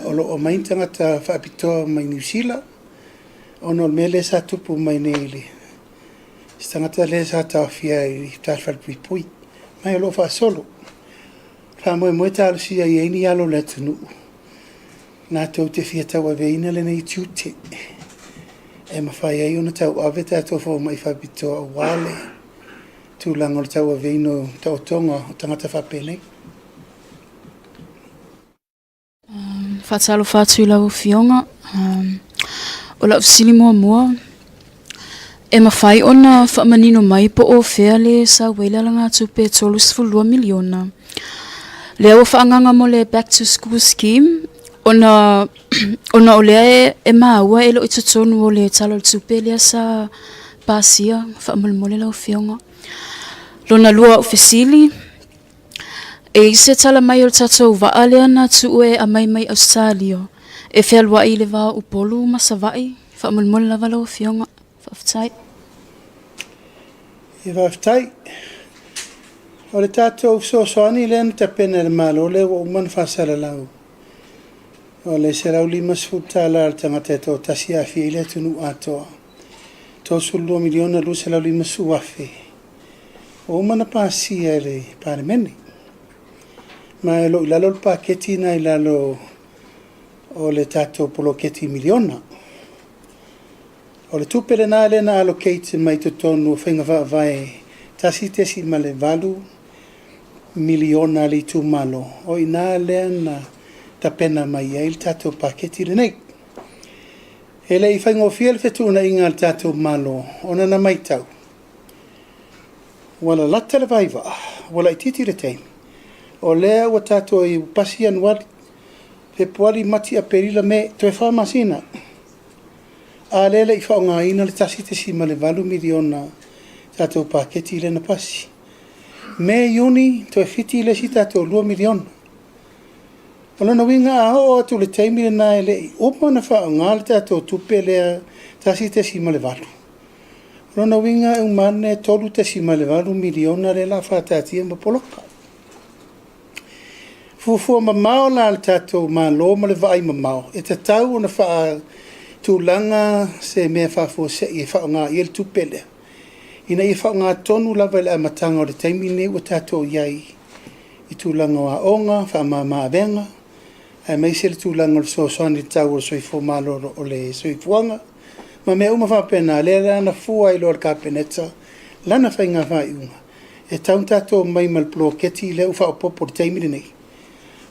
o lo o omai ni tagata faapitoa mai Niu Sila ona o le mea lea sa tupu mai nei i le se tagata lea sa taofia i uta i le falepuipui, ma o lo o faasolo. Faamoemoe e talosia i ai ni alo o le atunuu latou te fia tauaveina lenei tiute e mafai ai ona tauave tatou fomai faapitoa aua le tulaga o le tauaveina o taotoga o tagata faapenei. Faatalofa atu i lau Afioga. O lau fesili muamua, e mafai ona faamanino mai po o fea le sau ai le alagatupe e $32 miliona lea ua faaagaaga mo le Back to School Scheme ona ona o lea e maua e le o i totonu o le Tala o le Tupe lea sa pasia faamolemole lau Afioga. Lona lua o fesili, E i ai se tala mai o le tatou vaa lea na tuu e aumai mai Ausetalia e fealuai i le va o Upolu ma Savaii? Faamolemole lava lau Afioga. Faafetai. Ia faafetai. O le tatou fesoasoani lea na tapena e le Malo lea ua uma ona faasalalau, o le $150 a le tagata e toatasi e aafia ai le atunuu atoa, $32,250,000. Ua uma ona pasia e le Palemene, ma e o lo o i lalo o le paketi lena i lalo o le tatou poloketi miliona. O le tupe lena lea na allocate mai totonu o faiga faavae 1.8 miliona a le itumalo, o i ina lea na tapena mai ai le tatou paketi lenei. E le i faigofie le fetuunaiga a le tatou Malo ona na matau, Ua lalata le vaivaa, ua laitiiti le taimi, o lea ua tatou i pasi Ianuari, Fepuari, Mati, Aperila, Me, toe fa masina, a lea e le i faaaogaina le 1.8 miliona tatou paketi lea na pasi. Me, Iuni, toe fiti le isi tatou 2 miliona. O lona uiga a oo atu i le taimi lena e le i uma ona faaaoga le tatou tupe lea 1.8, O lona uiga e uma ane e $3.8 miliona lea o le a faataatia ma poloka. Fuafua mamao la a le tatou Malo ma le vaai mamao, e tatau ona faatulaga se mea faafuasei e faaaoga i ai le tupe lea, ina ia faaaoga tonu lava i le amataga o le taimi lenei ua tatou i ai i tulaga o aoga, faamama avega, aemaise le tulaga o le fesoasoani i le tau o le soifua malolo o le soifuaga ma mea uma faapena. Lea la na fua ai loa e le Kapeneta lana faiga faaiuga, e tatau ona tatou omai ma le poloketi lea ua faaopoopo i le taimi lenei,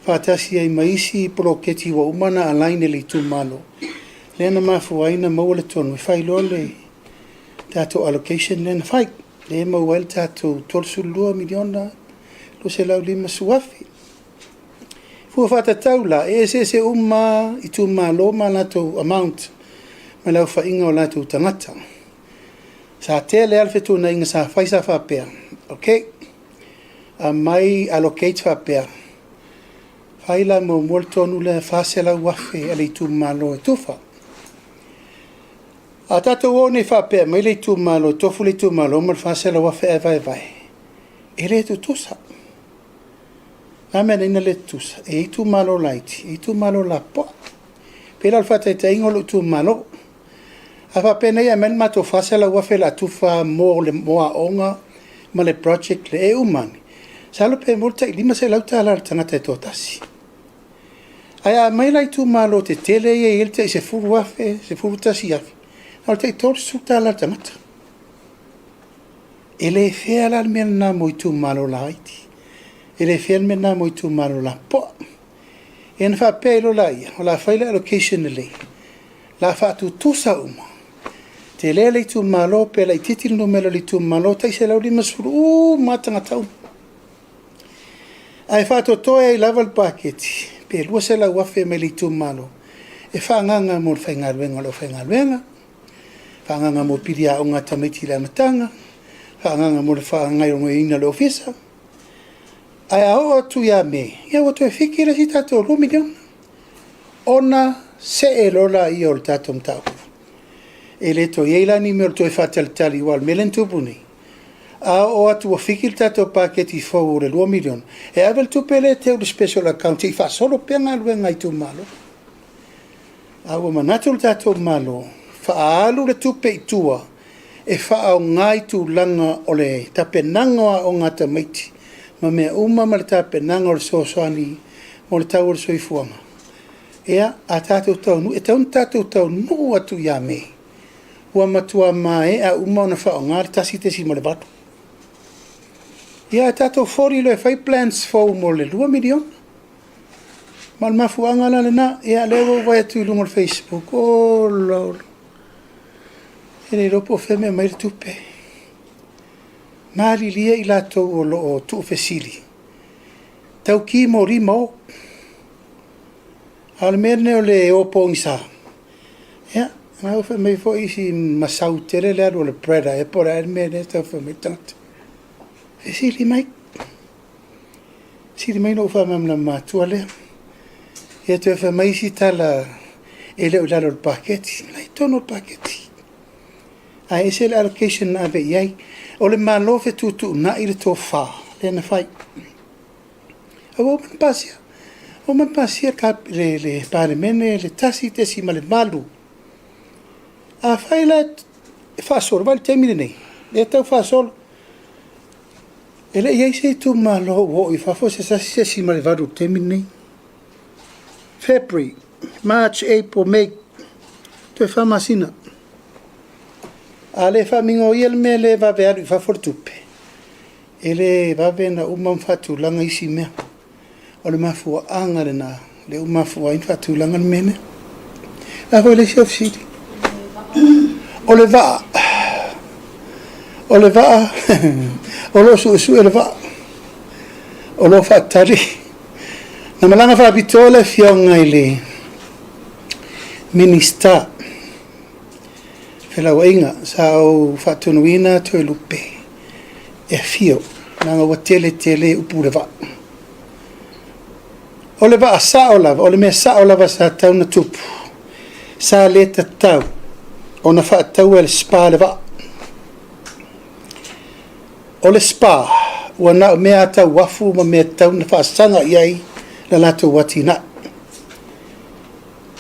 faatasi ai ma isi poloketi ua uma ona align e le itumalo, lea na mafua ai ona maua le tonu e fai loa le tatou allocation lea na fai. Lea e maua ai le tatou $32 miliona 250 afe. Fua faatatau la, e eseese uma itumalo ma latou amount ma le aofaiga o latou tagata. Sa tele lava le fetuunaiga sa fai sa faapea, ok, aumai allocate faapea, fai la muamua le tonu lea e $400,000 a le itumalo e tufa. A tatou o nei faapea e aumai le itumalo, e tofu le itumalo ma le $400,000 ae vaevae, e le tutusa. O le a le mea e ala ai ona le tutusa? E i ai itumalo laiti, e i ai itumalo lapopoa. E pei la o le faataitaiga o lou itumalo. A faapea nei e aumai le matou $400,000 o le a tufa mo aoga ma le project lea, e uma ane, masalo pe maua le tai $500 a le tagata e toatasi. Ae a aumai la itumalo tetele ia e i ai le tai $10,000, $11,000, na o le tai $30 a le tagata. E le fair la le mea lena mo itumalo laiti. E le fair le mea lena mo itumalo lapopoa. Ia ona faapea ai loa lea, o le a fai le allocation lelei, o le a faatutusa uma, tele le itumalo pe laitiiti le numera o le itumalo, tai 150 uma lava tagata uma. Ae faatotoe ai lava le paketi pe $200,000 mai le itumalo e faaagaaga mo le faigaluega o le aufaigaluega, faaagaaga mo pili aoga a tamaiti i le amataga, faaagaaga mo le faagaoioiga o le ofisa. Ae a oo atu ia Me, ia ua toe fiki le isi tatou $2 miliona ona see loa lea o le tatou mataupu. E le toe i ai la ni mea o le toe faatalitali aua o le mea lea na tupu nei, a oo atu ua fiki le tatou paketi fou o le $2 miliona, e ave le tupe lea e teu i le special account se i faasolo pea galuega a itumalo. A ua manatu le tatou Malo, faaalu le tupe i tua e faaaoga i tulaga o le tapenaga o aoga a tamaiti ma mea uma ma le tapenaga o le fesoasoani mo le tau o le soifuaga. Ia, a tatou taunuu, e tatau ona tatou taunuu atu ia Me, ua matua maea uma ona faaaoga le 1.8. Ia ae tatou foli loa e fai plans fou mo le $2 miliona. Ma o le mafuaaga la lena, ia lea ua ou vaai atu i luga o le Facebook, ola ola, e le iloa po o fea e aumai le tupe. Malilie i latou o lo o tuufesili, tau ki moli ma o. A o le mea lenei o le o pogisa, ia, na ua fai mai foi isi masau tele le alu a le Brother ea po o le a le mea lea e tau fai mai ai le tagata. Fesili mai, fesili mai ona ou faamalamalama atua lea. Ia toe fai mai isi tala e le o i lalo o le paketi. O la e i totonu o le paketi. Ae ese le allocation na ave i ai. O le Malo fetuutuunai le tofa lea na fai. Ae ua uma ona pasia. Ua uma ona pasia le Palemene le 1.8. Afai la e faasolo, vaai i le taimi lenei, lea e tau faasolo, e le i i ai se itumalo ua oo i fafo se 1.8 i le taimi lenei. February, March, April, May, toe 4 masina. A le faamigoia le mea lea e vave alu i fafo le tupe, e le vave ona uma ma faatulaga isi mea. O le mafuaaga lena lea ua mafua ai ona faatulaga le mea lea. O le a foi le isi au fesili? O le vaa. O le vaa, o lo o suesue le vaa. O lo o faatali. Na malaga faapitoa le afioga i le Minisita Felauaiga, sa ou faatonuina Toelupe e afio, leaga ua tele tele upu i le vaa. O le vaa sao lava, o le mea sao lava sa tatau ona tupu, sa le tatau ona faataua e le SPA le vaa. O le SPA, ua na o mea tau uafu ma mea tatau ona faasaga i ai la latou atinae.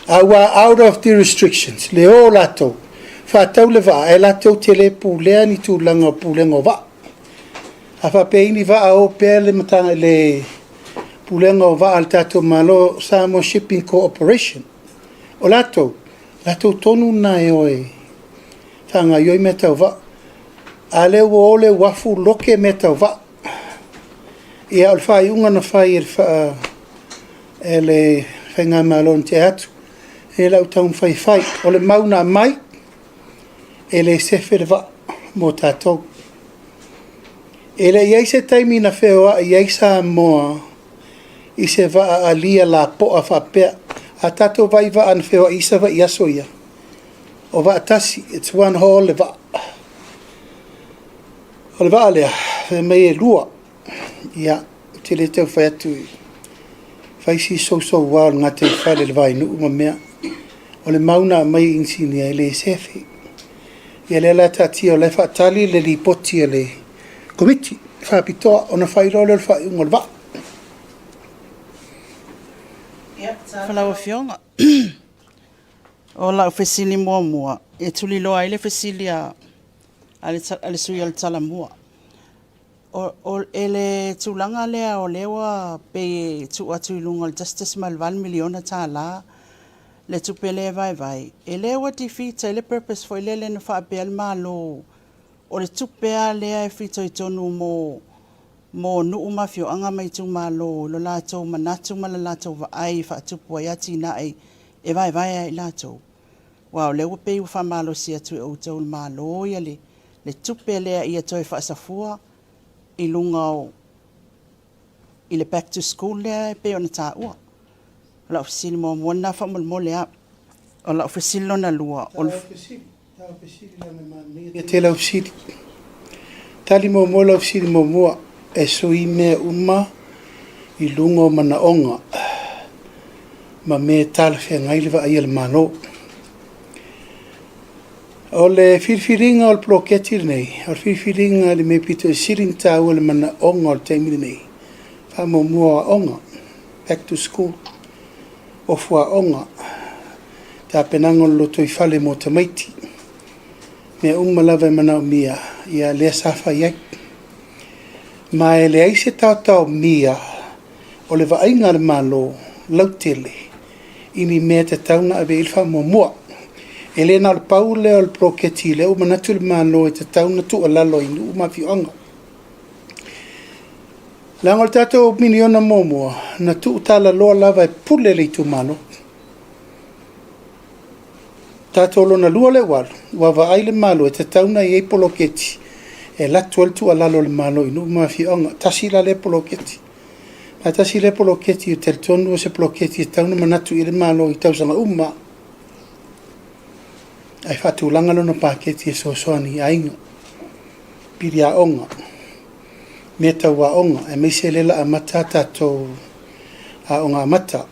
A ua out of the restrictions, le o latou, faatau le vaa, e latou te le pulea ni tulaga o pulega o vaa. A faapea i ni vaa o pea le matanga le pulega o vaa a le tatou Malo, Samoa Shipping Corporation, o latou, latou tonu lena e o e faagaoioi mea tau vaa. A lea ua o le uafu loke mea tau vaa. Ia o le faaiuga na fai e le faa e le faigamalo na tea atu, e lau taumafai e fai. O le mau na aumai, e le sefe le vaa mo tatou. E le i i ai se taimi na feoai ai Samoa i se vaa alia lapoa faapea. A tatou vaai i vaa na feoai i Savaii i aso ia, o vaa tasi, it's one haul le vaa. O le vaa lea, fai mai e lua. Ia, ou te le tau fai atu i fai si sousouā o le gataifale i le vainuu ma mea. O le mau na aumai e inisinia e le sefe. Ia lea la taatia o la e faatali le lipoti a le Komiti Faapitoa ona fai loa lea o le faaiuga o le vaa. Lau Afioga, o lau fesili muamua, e tuliloa ai le fesili a le sui usufono o le Talamua. O le tulaga lea o lea ua pei e tuu atu i luga o le $1.8 miliona le tupe lea e vaevae, e le ua defeat ai le purpose foi lele na faapea le Malo o le tupe lava lea e fitoitonu mo nuu ma afioaga ma itumalo i lo latou manatu ma le latou vaai e faatupu ai atinae e vaevae lava i latou. Aua o lea ua pei ua faamalosi atu e outou le Malo le tupe lea ia toe faasafua i luga o i le back to school lea e pei ona taua. O lau fesili muamua lena faamolemole lava. O lau fesili lona lua, o le. Ia tele au fesili. Tali muamua lau fesili muamua, e sui mea uma i luga o manaoga ma mea e talafeagai le vaai a le Malo. O le filifiliga o le poloketi lenei, o le filifiliga i le mea pito i sili ona taua i le manaoga o le taimi lenei, faamuamua o aoga, back to school, ofu aoga, tapenaga o le lotoifale mo tamaiti, mea uma lava e manaomia, ia lea sa fai ai. Ma e leai se taotaomia o le vaaiga a le Malo lautele i ni mea e tatau ona ave i ai le faamuamua. E le na o le pau lea o le poloketi lea ua manatu le Malo e tatau ona tuualalo i nuu ma afioaga. Leaga o le tatou miliona muamua, na tuutalaloa lava e pule le itumalo. Tatou lona lua lea ua alu, ua vaai le Malo e tatau ona i ai poloketi e alu atu ai le tuualalo a le Malo i nuu ma afioaga. Tasi la lea poloketi. Ae tasi lea poloketi e talitonu o se poloketi e tatau ona manatu i ai le Malo i tausaga uma ae faatulaga lona paketi e fesoasoani i aiga, pili aoga, mea tau aoga, aemaise lea o le a amata a tatou aoga amata.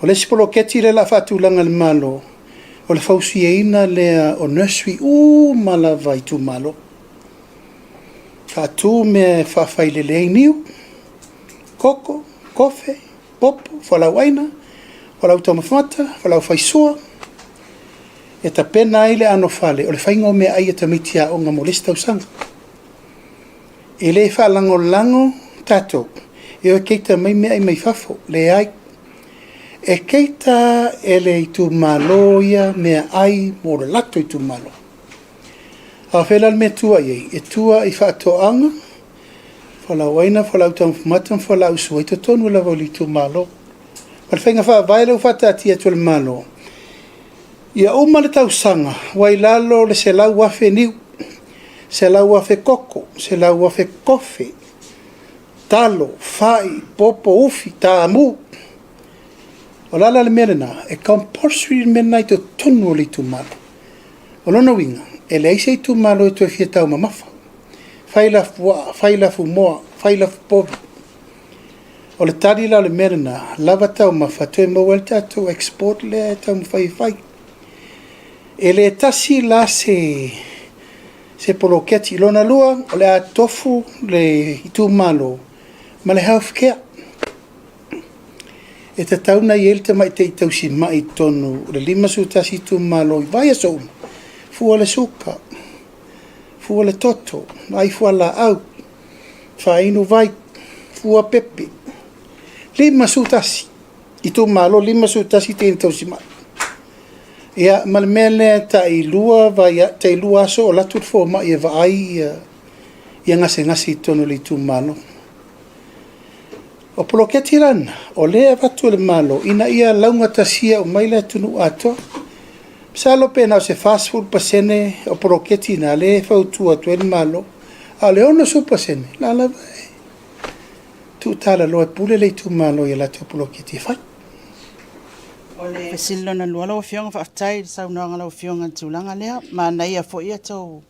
O le isi poloketi lea o le a faatulaga e le Malo, o le fausiaina lea o nursery uma lava i itumalo. Faatu mea e faafailele ai niu, koko, kofe, popo, fualaau aina, fualaau taumafa mata, fualaau faisua, e tapena ai le anofale o le faiga o meaai a tamaiti aoga mo le isi tausaga. E le faalagolago tatou e o e keita mai meaai mai fafo, leai. E keita e le itumalo ia meaai mo le latou itumalo. A o fea la le mea e tua i ai? E tua i faatoaga, fualaau aina, fualaau taumafa mata ma fualaau sua i totonu lava o le itumalo. Ma le faiga faavae lea ua faataatia atu e le Malo, ia uma le tausaga ua i lalo o le 100,000 niu, 100,000 koko, 100,000 kofe, talo, fai, popo, ufi, taamu. O le a la le mea lena? E compulsory le mea lena i totonu o le itumalo. O lona uiga, e leai se itumalo e toe fia taumamafa, fai lafuaa, fai lafumoa, fai lafupovi. O le tali la o le mea lena, lava taumafa toe maua ai le tatou export lea e taumafai e fai. E le tasi la se se poloketi. Lona lua, o le a tofu le itumalo ma le health care. E tatau ona i ai le tamaitai tausimai i totonu o le 51 itumalo i vaiaso uma, fua le suka, fua le toto, vaai fualaau, faainu vai, fua pepe. 51 itumalo, 51 teine tausimai. Ia, ma le mea lea tai lua, vai, tai lua aso o alu atu le fomai e vaai ia, ia gasegase i totonu o le itumalo. O poloketi la na, o lea e avatu e le Malo ina ia laugatasia uma ai le atunuu atoa. Masalo pe na o se 40% o poloketi na lea e fautua atu ai le Malo. A o le 60%, la lava e tuutalaloa e pule le itumalo i a latou poloketi e fai. O le fesili lona lua lau Afioga, faafetai i le saunoaga a lau Afioga i le tulaga lea. Manaia foi tou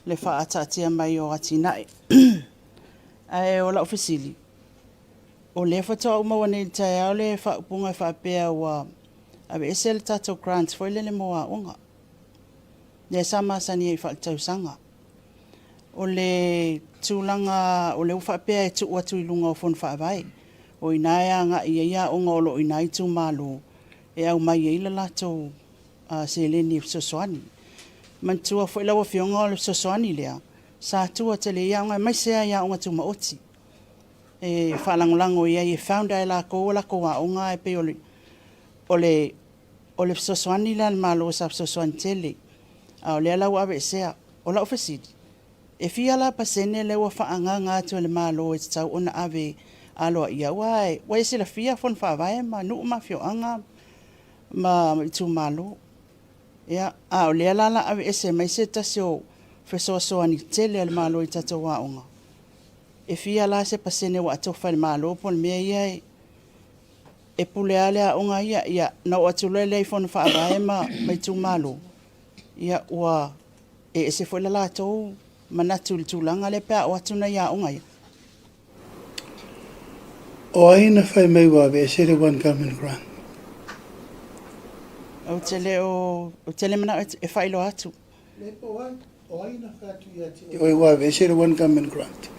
le faaataatia mai o atinae. Ae o lau fesili, o lea faatoa ou maua nei i le taeao le faaupuga e faapea ua aveese le tatou grant foi lele mo aoga, lea sa masani ai faaletausaga. O le tulaga o lea ua faapea e tuu atu i luga o Fono Faavae, o i ina e agai i ai aoga o lo o i ina itumalo e aumai ai le latou seleni e fesoasoani. Manatua foi lau Afioga o le fesoasoani lea sa tua tele i ai aoga, aemaise lava i aoga tumaoti e faalagolago i ai e founder e latou a latou aoga, ae pei o le fesoasoani lea a le Malo sa fesoasoani tele, a o lea la ua aveesea. O lau fesili, e fia la pasene lea ua faaagaaga atu e le Malo e tatau ona ave aloaia? Aua ua e silafia Fono Faavae ma nuu ma afioaga ma itumalo. Ia, a o lea la o le a aveese mai se tasi o fesoasoani tele a le Malo i tatou aoga, e fia la se pasene ua atofa e le Malo po o le mea ia e pule lava le aoga ia, ia ona oo atu loa lea i Fono Faavae ma itumalo, ia ua e ese foi le latou manatu i le tulaga lea pe a oo atu nai aoga ia. O ai na fai mai ua aveese le One Government Grant? Ou te le o, ou te le manao e faailoa atu. Le po o ai? O ai na fai atu ia te oe ua aveese le One Government Grant?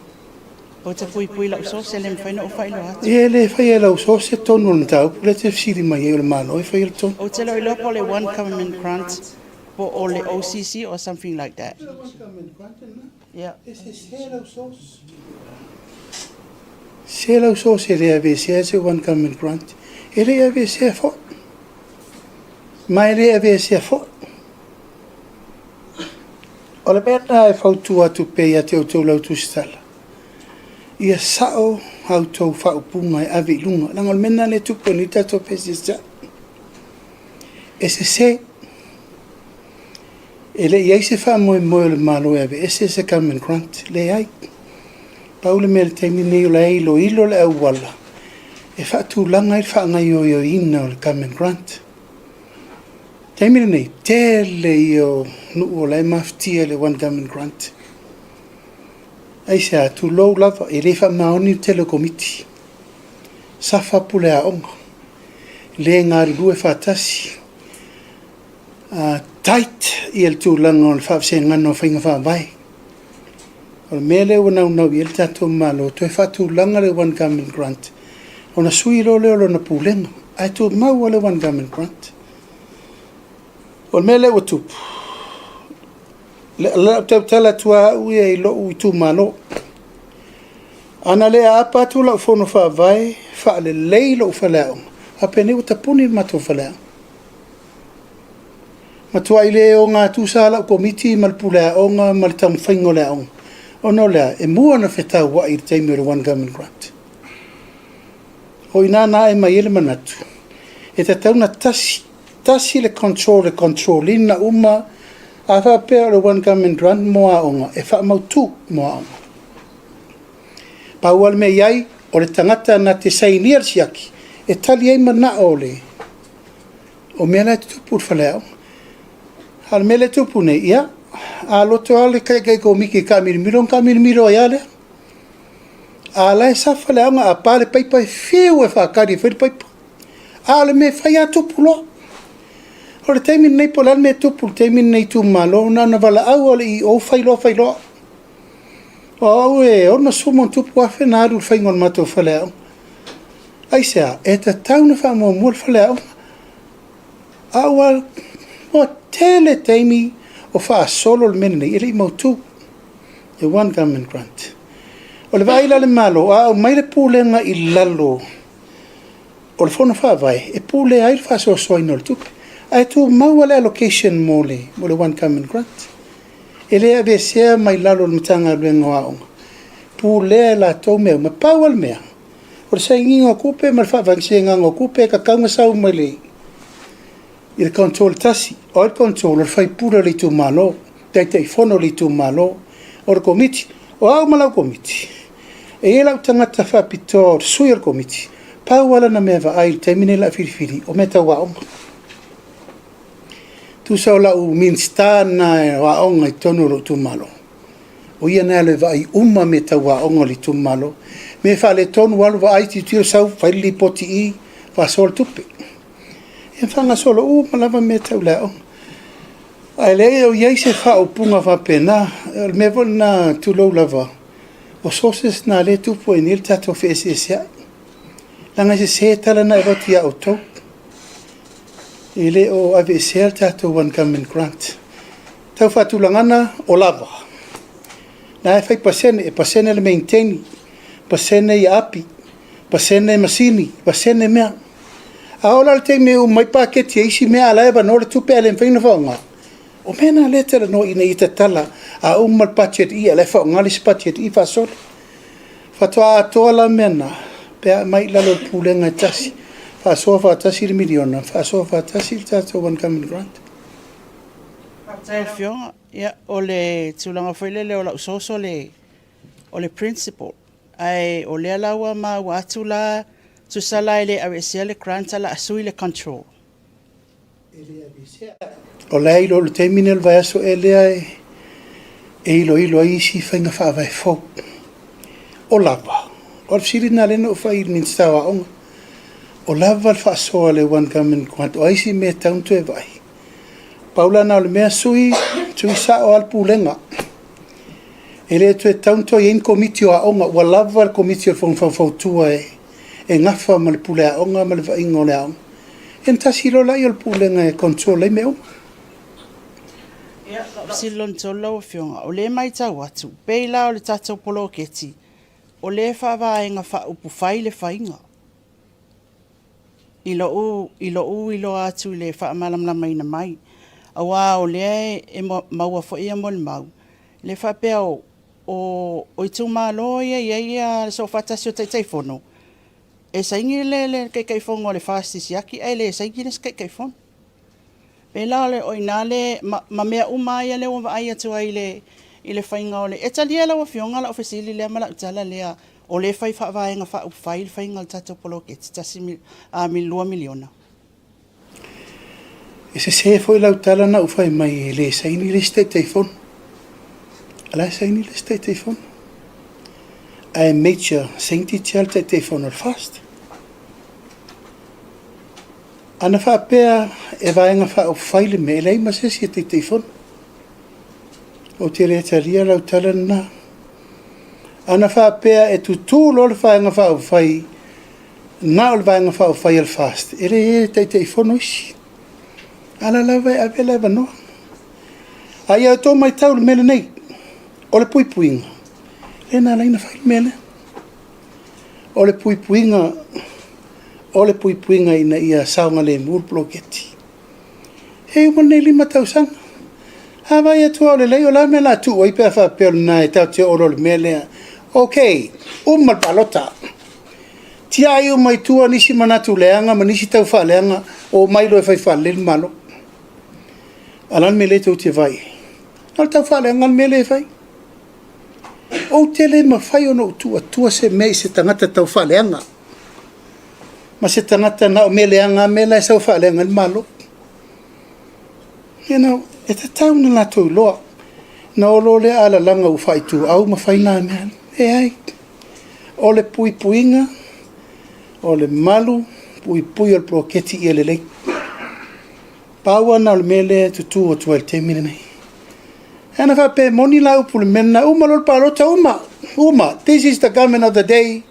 Ou te puipui i lau source, e le mafai ona ou faailoa atu. Ia e le faia e lau source se tonu o le mataupu lea e te fesili mai ai o le Malo e faia le tonu. Ou te le o iloa po o le One Government Grant po o le OCC or something like that. O le One Government Grant lena. Yeah. E sese lau source. Se lau source e le aveesea se One Government Grant. E le i aveesea foi. Ma e le aveesea foi. O le mea lena e fautua atu pea ia te outou lau tusitala, ia sao a outou faaupuga e ave i luga, leaga o le mea lena lea e tupu ai nei le tatou fesilisai. E sese. E le i i ai se faamoemoe o le Malo e aveese se Government Grant, leai. Pau le mea i le taimi lenei o la e iloilo le auala e faatulaga ai le faagaoioiina o le Government Grant. Taimi lenei, tele ia o nuu o la e mafatia i le One Government Grant. Aisea? Tulou lava, e le faamaoni le tele o komiti. Safa pule aoga, le galulue faatasi, tight ia le tulaga o le faavasegaga o faiga faavae. O le mea lea ua naunau i ai le tatou Malo, toe faatulaga le One Government Grant, ona sui loa lea o lona pulega, ae tumau lava le One Government Grant. O le mea lea ua tupu, o le a tautala atu lava au ia i lou itumalo. Ana le aapa atu lau fono faavae faalelei lou faleaoga, faapenei ua tapuni le matou faleaoga. Matuai le ogatusa lava lau komiti ma le pule aoga ma le taumafaiga o le aoga, ona o le a? E mua ona fetauai i le taimi o le One Government Grant. O i ina na ae mai ai le manatu, e tatau ona tasi, tasi le control e control ina uma, a faapea o le One Government Grant mo aoga, e faamautu mo aoga. Pau lava le mea i ai, o le tagata na te sainia le siaki, e tali ai manao o le o mea la e tutupu i le faleaoga. A o le mea lea e tupu nei, ia, a loto lava le taitai komiti e taamilomilo ona taamilomilo ai lava lea. A la e safa le aoga, a pa le paipa e fiu e faatali e fai le paipa. A o le mea e fai lava tupu loa. O le taimi lenei po o le a le mea e tupu i le taimi lenei i itumalo, na ona valaau lava o le EO fai loa fai loa. O au e $60+ na alu i le faiga o le matou faleaoga. Aisea? E tatau ona faamuamua le faleaoga. A ua ua tele taimi o faasolo le mea lenei e le i mautu. The One Government Grant. O le vaai la a le Malo, a aumai le pulega i lalo o le Fono Faavae e pulea ai le faasoasoaina o le tupe, ae tumau lava le allocation mo le, mo le One Government Grant. E le aveesea mai lalo o le Matagaluega o Aoga, pulea e latou mea uma. Pau lava le mea, o le sainiga o tupe ma le faavasegaga o tupe e tatau ona sau mai le i le control e tasi. O ai le control? O le sui usufono o le itumalo, Taitaifono o le itumalo, o le komiti. O au ma lau Komiti, e i ai lau tagata faapitoa o le sui o le Komiti, pau lava lana mea vaai i le taimi lenei o le a filifili, o mea tau aoga. Tusa o lau Minisita lena o Aoga i totonu o lou itumalo, o ia lena e alu e vaai uma mea tau aoga o le itumalo. Mea e faaletonu, alu vaai, tilotilo, sau fai le lipoti i i, faasoa le tupe. Ia faagasolo uma lava mea tau le aoga. Ae leai o i ai se faaupuga faapena. O le mea foi lena, tulou lava, o sources na lea e tupu ai nei le tatou feeseeseai. Leaga e sese tala na e avatu ia outou. E le o aveesea le tatou One Government Grant. Tau faatulagana, o lava. Na e fai pasene, e pasene le maintain, pasene ia api, pasene masini, pasene mea. A oo la i le taimi e uma ai paketi e isi mea a o la e avanoa le tupe ae le mafai ona faaaoga, o mea na lea e talanoa ina ia tatala, a uma le budget i, a o la e faaaoga le isi budget i faasolo. Faatoa atoa la mea na pe a aumai i lalo o le pulega e tasi, faasoa faatasi le miliona, faasoa faatasi le tatou One Government Grant. Lau Afioga, ia, o le tulaga foi lele o lau source o le principal. Ae o lea la ua maua atu la, tusa la e le aveesea le grant ae o le a sui le control. O la e iloa i le taimi lenei o le vaiaso ea lea e iloilo ai isi faiga faavae fou. O lava, o le fesili lena lea na ou fai i le Minisita o Aoga, o lava le faasoa a le One Government Grant, o a isi mea e tatau ona toe vaai? Pau la lena o le mea, sui, sui sao lava le Pulega. E le toe tatau ona toe i ai ni Komiti o Aoga, ua lava le Komiti o le Fono Faufautua e gafa ma le pule aoga ma le vaaiga o le aoga. Ia ona tasi loa lea o le Pulega e control ai mea uma. Ia, fesili lona 3 lau Afioga, o lea e matau atu, pei la o le tatou poloketi, o lea e faavaega faaupufai le faiga. I lou, i lou iloa atu i le faamalamalamaina mai, aua o lea e maua foi molimau, lea e faapea o, o itumalo ia e i ai le soofaatasi o Taitaifono, e saini le, le Taitaifono o le FAST i siaki ae le saini le isi Taitaifono. Pei la o i ina le, ma, ma mea uma lava ia lea ua vaai atu ai i le, i le faiga o le... E talia lau Afioga lau fesili lea ma lau tala lea, o lea e fai faavaega faaupufai le faiga o le tatou poloketi $1 miliona. E sese foi lau tala na ou fai mai e le saini le isi Taitaifono. O la e saini le isi Taitaifono. Ae major saintit lava le Taitaifono o le FAST. Ana faapea e vaega faaupufai le mea, e leai ma se isi e Taitaifono. Ou te le talia lau tala lena. Ana faapea e tutū loa le Vaega Faaupufai, na o le Vaega Faaupufai a le FAST, e le Taitaifono isi. A la lava e ave le avanoa. A ia outou matau i le mea lenei, o le puipuiga, lea na ala ai ona fai le mea lea. O le puipuiga, o le puipuiga ina ia saogalemu le poloketi. E uma lenei 5 tausaga. A vaai atu lava o lelei, o le a le mea o le a tuu ai pe a faapea o lena e tatou te oo loa i le mea lea. Ok, uma le palota. Tiai uma i tua nisi manatu leaga ma nisi tau faaleaga, omai loa e fai faalelei le Malo. A o le a le mea lea tou te vaai i ai? Na o le tau faaleaga le mea lea e fai. Ou te le mafai ona ou tuu atua se mea i se tagata tau faaleaga ma se tagata na o mea leaga lava mea la e sau e faaleaga ai le Malo. You know, e tatau ona latou iloa. Na o loa lea alalaga ua faaituau ma fai na mea. Leai. O le puipuiga, o le malu puipui o le poloketi ia lelei. Pau lava lena o le mea lea e tutu atu ai i le taimi lenei. Ana faapea e moni la upu i le mea lena, uma loa le palota, uma, uma. This is the government of the day.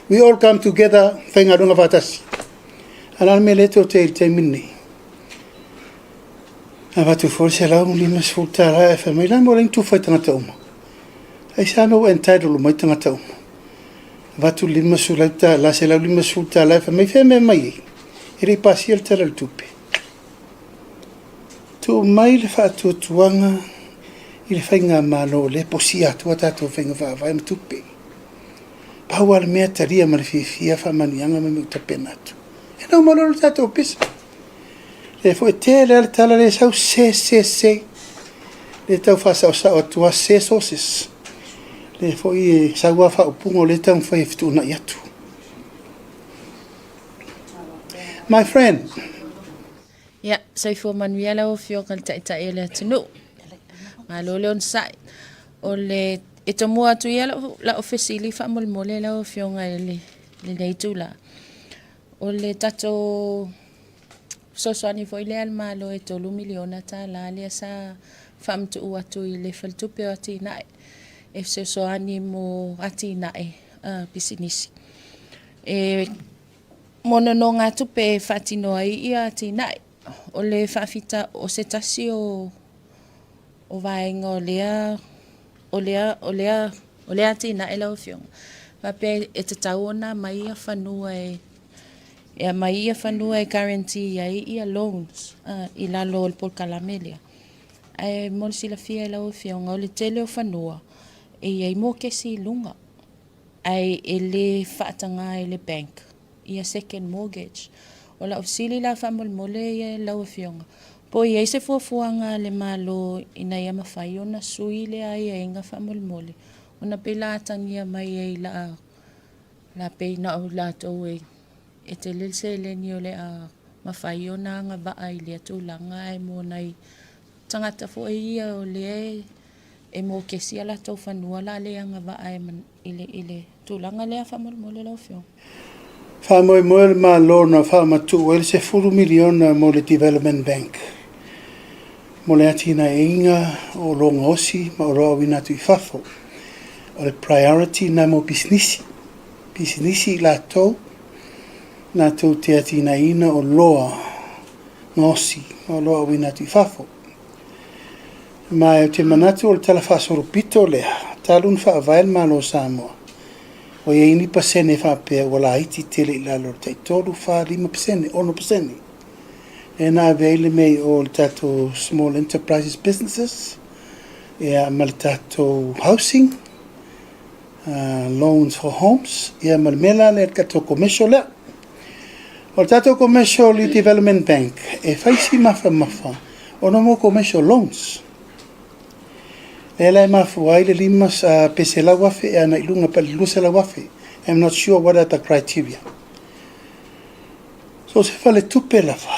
We all come together, faigaluega faatasi. A o le a le mea lea tou te ai i le taimi lenei? Avatu foi le $150 ae fai mai, la mo le tufa i tagata uma. Aisea mea ua entitle uma ai tagata uma? Avatu le $50, $150 ae fai mai, fea mea mai ai? E le i pasia le Tala o le Tupe. Tuu mai le faatuatuaga i le faigamalo o lea e posia atu a tatou faiga faavae ma tupe. Pau lava le mea talia ma le fiafia faamanuiaga ma mea ua tapena atu. E na uma loa le tatou pisa. Lea foi e tele lava le tala lea e sau, se, se, se. Lea e tau faasaosao atu lava, se sources. Lea foi e sau lava faaupuga o lea e taumafai e fetuunai atu. My friend. Ia, soifua manuia lau Afioga i le Taitai o le atunuu. Malo le onosai. O le, e tomua atu ia lau, lau fesili faamolemole lau Afioga i le, lenei itula. O le tatou fesoasoani foi lea a le Malo e $3 miliona lea sa faamatuu atu i le Faletupe o Atinae e fesoasoani mo atinae pisinisi. E mo nonogatupe e faatino ai ia atinae. O le faafita o se tasi o o vaega o lea o lea o lea o lea atinae lau Afioga, faapea e tatau ona aumai ia fanua e e aumai ia fanua e guarantee ai ia loans i lalo o le polokalame lea. Ae mo le silafia e lau Afioga, o le tele o fanua e i ai mokesi i luga, ae e le faataga e le bank ia second mortgage. O lau fesili la faamolemole ia lau Afioga, po o i ai se fuafuaga a le Malo ina ia mafai ona sui lea aiaiga faamolemole, ona pei la atagia mai ai la la pei na o latou e e tele le seleni o le a mafai ona agavaa i lea tulaga ae mo nai tagata foi ia o lea e mokesi a latou fanua la le agavaa i le, i le tulaga lea faamolemole lau Afioga. Faamoemoe le Malo na faamatuu ai le $10 miliona mo le Development Bank mo le atinaeina o oloa gaosi ma oloa auina atu i fafo. O le priority lena mo pisinisi. Pisinisi i latou latou te atinaeina oloa gaosi ma oloa auina atu i fafo. Ma ou te manatu o le tala faasolopito lea, talu ona faavae le Malo o Samoa, ua i ai ni pasene faapea ua laiti tele i lalo o le tai 3, 4, 5%, 6%. Lea na ave ai le mea i o i le tatou Small Enterprises Businesses, ia ma le tatou housing, loans for homes, ia ma le mea la lea le tatou commercial lea. O le tatou commercial development bank, e fai si mafamafa ona mo commercial loans. Lea la e mafua ai le lima pe 100,000 e ana i luga pe le 200,000. I'm not sure what are the criteria. So se faletupe lava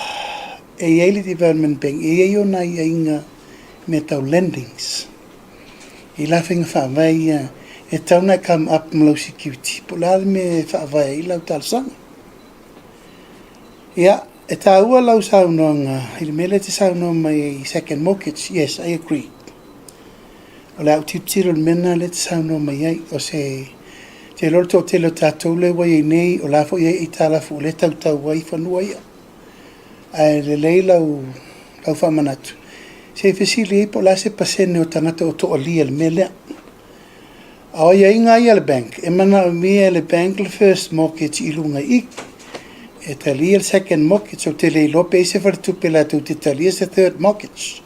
e i ai le development bank, e i ai ona aiaiga mea tau lendings. I la faiga faavae ia e tatau ona e come up ma lau security po o le a le mea e faavae ai lau talosaga. Ia, e taua lau saunoaga i le mea lea e te saunoa mai ai i second mortgage. Yes, I agree. O le a ou tilotilo i le mea lena lea e te saunoa mai ai. O se te iloa le toatele o tatou lea ua i ai nei, o la foi e i ai aitalafu o lea e tautau ai fanua ia. Ae lelei lau, lau faamanatu, se i fesili ai po o le a se pasene o tagata o toalia i le mea lea. A o aiaiga ia a le bank, e manaomia e le bank le first mortgage i luga i i. E talia le second mortgage, ou te le iloa pe i ai se faletupe latou te talia se third mortgage.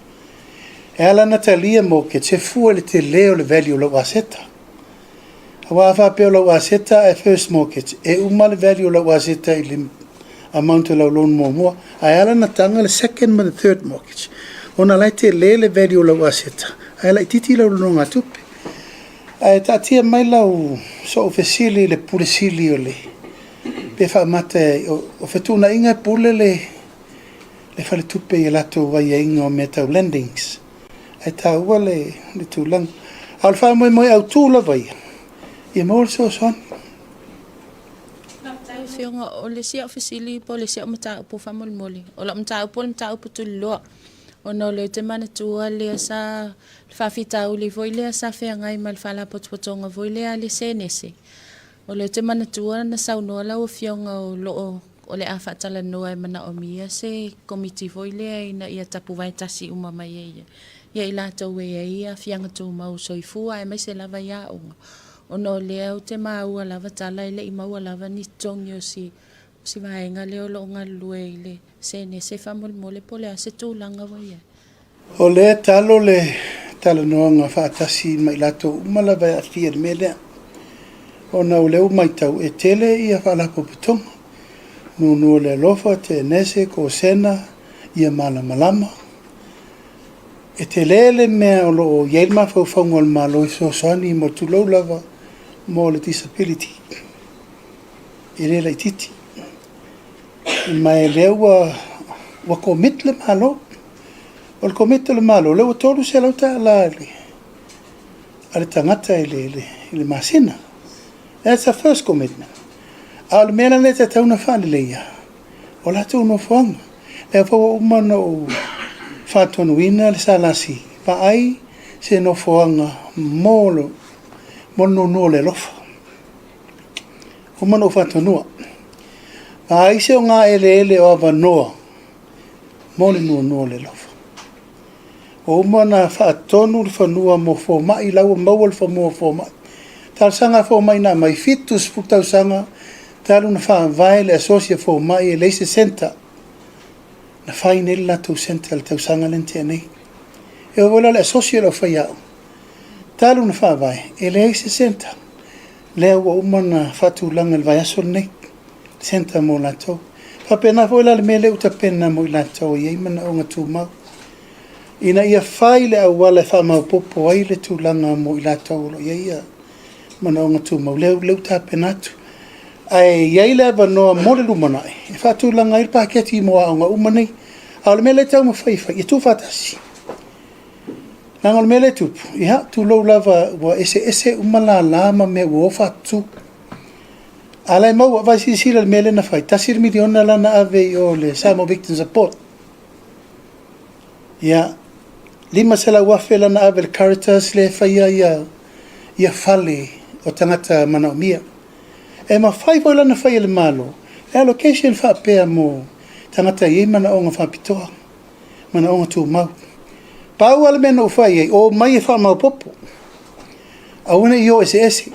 E ala ona talia mortgage, e fua i le tele o le value o lau aseta. Aua a faapea o lau aseta ae first mortgage, e uma le value o lau aseta i le amount o lau loan muamua, ae ala ona taga le second ma le third mortgage, ona la e tele le value o lau aseta, ae laitiiti lau nonogatupe. Ae taatia mai lau sou fesili i le Pule Sili o le, pe faamata o fetuunaiga e pule le le faletupe i a latou aiaiga o mea tau lendings. Ae taua le, le tulaga. A o le faamoemoe autu lava ia, ia maua le fesoasoani. Lau Afioga, o le isi au fesili po o le isi au mataupu faamolemole, o lau mataupu o le mataupu tuliloa, ona o lea ou te manatua lea sa, le faafitauli foi lea sa feagai ma le Faalapotopotoga foi lea a le Senese. O lea ou te manatua na saunoa lau Afioga o lo o o le a faatalanoa e manaomia se Komiti foi lea ina ia tapuvae tasi uma mai ai ia i latou e i ai aafiaga tumau soifua aemaise lava i aoga, ona o lea ou te maua lava tala e le i maua lava ni totogi o si o si vaega lea o lo o galulue i le senese faamolemole po o le a se tulaga ua i ai. O lea e talo le talanoaga faatasi ma i latou uma lava e aafia i le mea lea, ona o lea ua matau e tele ia faalapotopotoga, Nuunuu o le Alofa, Tenese, Kosena, Ia Malamalama. E tele le mea o lo o i ai le mafaufauga o le Malo e fesoasoani mo le tulou lava mo le disability. E le laitiiti. Ma e lea ua, ua commit le Malo. O le commit o le Malo, lea ua $300 a le tagata i le, i le masina. That's the first commitment. A o le mea la lea e tatau ona faaleleia, o latou nofoaga. Lea foi ua uma ona ou faatonuina le SLC, vaai se nofoaga mo le nuunuu o le alofa. Uma ona ou faatonua. Vaai se ogaeleele o avanoa mo le nuunuu o le alofa. Ua uma ona faatonu le fanua mo fomai, la ua maua le fanua o fomai. Talosaga a fomai na aumai, 70 tausaga talu ona faavae le asosi a fomai e leai se centre. Na fai nei le latou centre i le tausaga lea na tea nei. E oo foi la i le asosi a le aufaiaoga, talu ona faavae, e leai se centre. Lea ua uma ona faatulaga i le vaiaso lenei, centre mo latou. E faapena foi la le mea lea ua tapena mo i latou e i ai manaoga tumau, ina ia fai le auala e faamaopoopo ai le tulaga mo i latou o lo o i ai manaoga tumau, lea ua tapena atu. Ae i ai le avanoa mo le lumanai e faatulaga ai le paketi mo aoga uma nei. A o le mea lea e taumafai e fai, ia tuufaatasi. Leaga o le mea lea e tupu, ia, tulou lava, ua eseese uma lala ma mea ua o faatutu. A o la e maua, vaai silasila i le mea lea na fai, $1 miliona la na ave i o i le Samoa Victim Support. Ia, $500,000 la na ave i le Caritas lea e faia ia, ia fale o tagata manaomia. E mafai foi la ona fai e le Malo le allocation faapea mo tagata e i ai manaoga faapitoa, manaoga tumau. Pau lava le mea na ou fai i ai, omai e faamaopoopo. Aua ne i o eseese,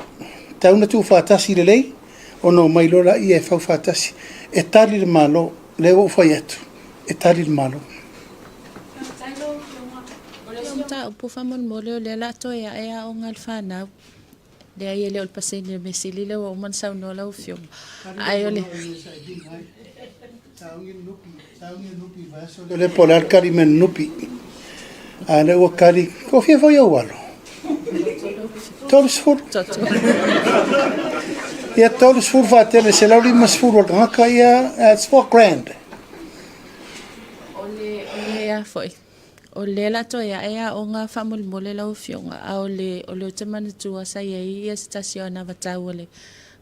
tau na tuufaatasi lelei ona omai loa laia e fau faatasi. E tali le Malo, lea ua ou fai atu, e tali le Malo. Faafetai lau Afioga. O le isi mataupu faamolemole o lea o le a toe ae aoga a le fanau. Leai e le o le pasene o le mea sili lea ua uma ona saunoa lau Afioga. Ae o le... O le po o le a le kali mai a le Nupi. A lea ua kali, toafia foi ou alo? 30. Ia 30 faatele 150 o le tagata ia, it's 4 grand. O le, o le a foi, o lea la toe ae aoga faamolemole lau Afioga, a o le, o le ou te manatua sa i ai ia se tasi o anavatau a le,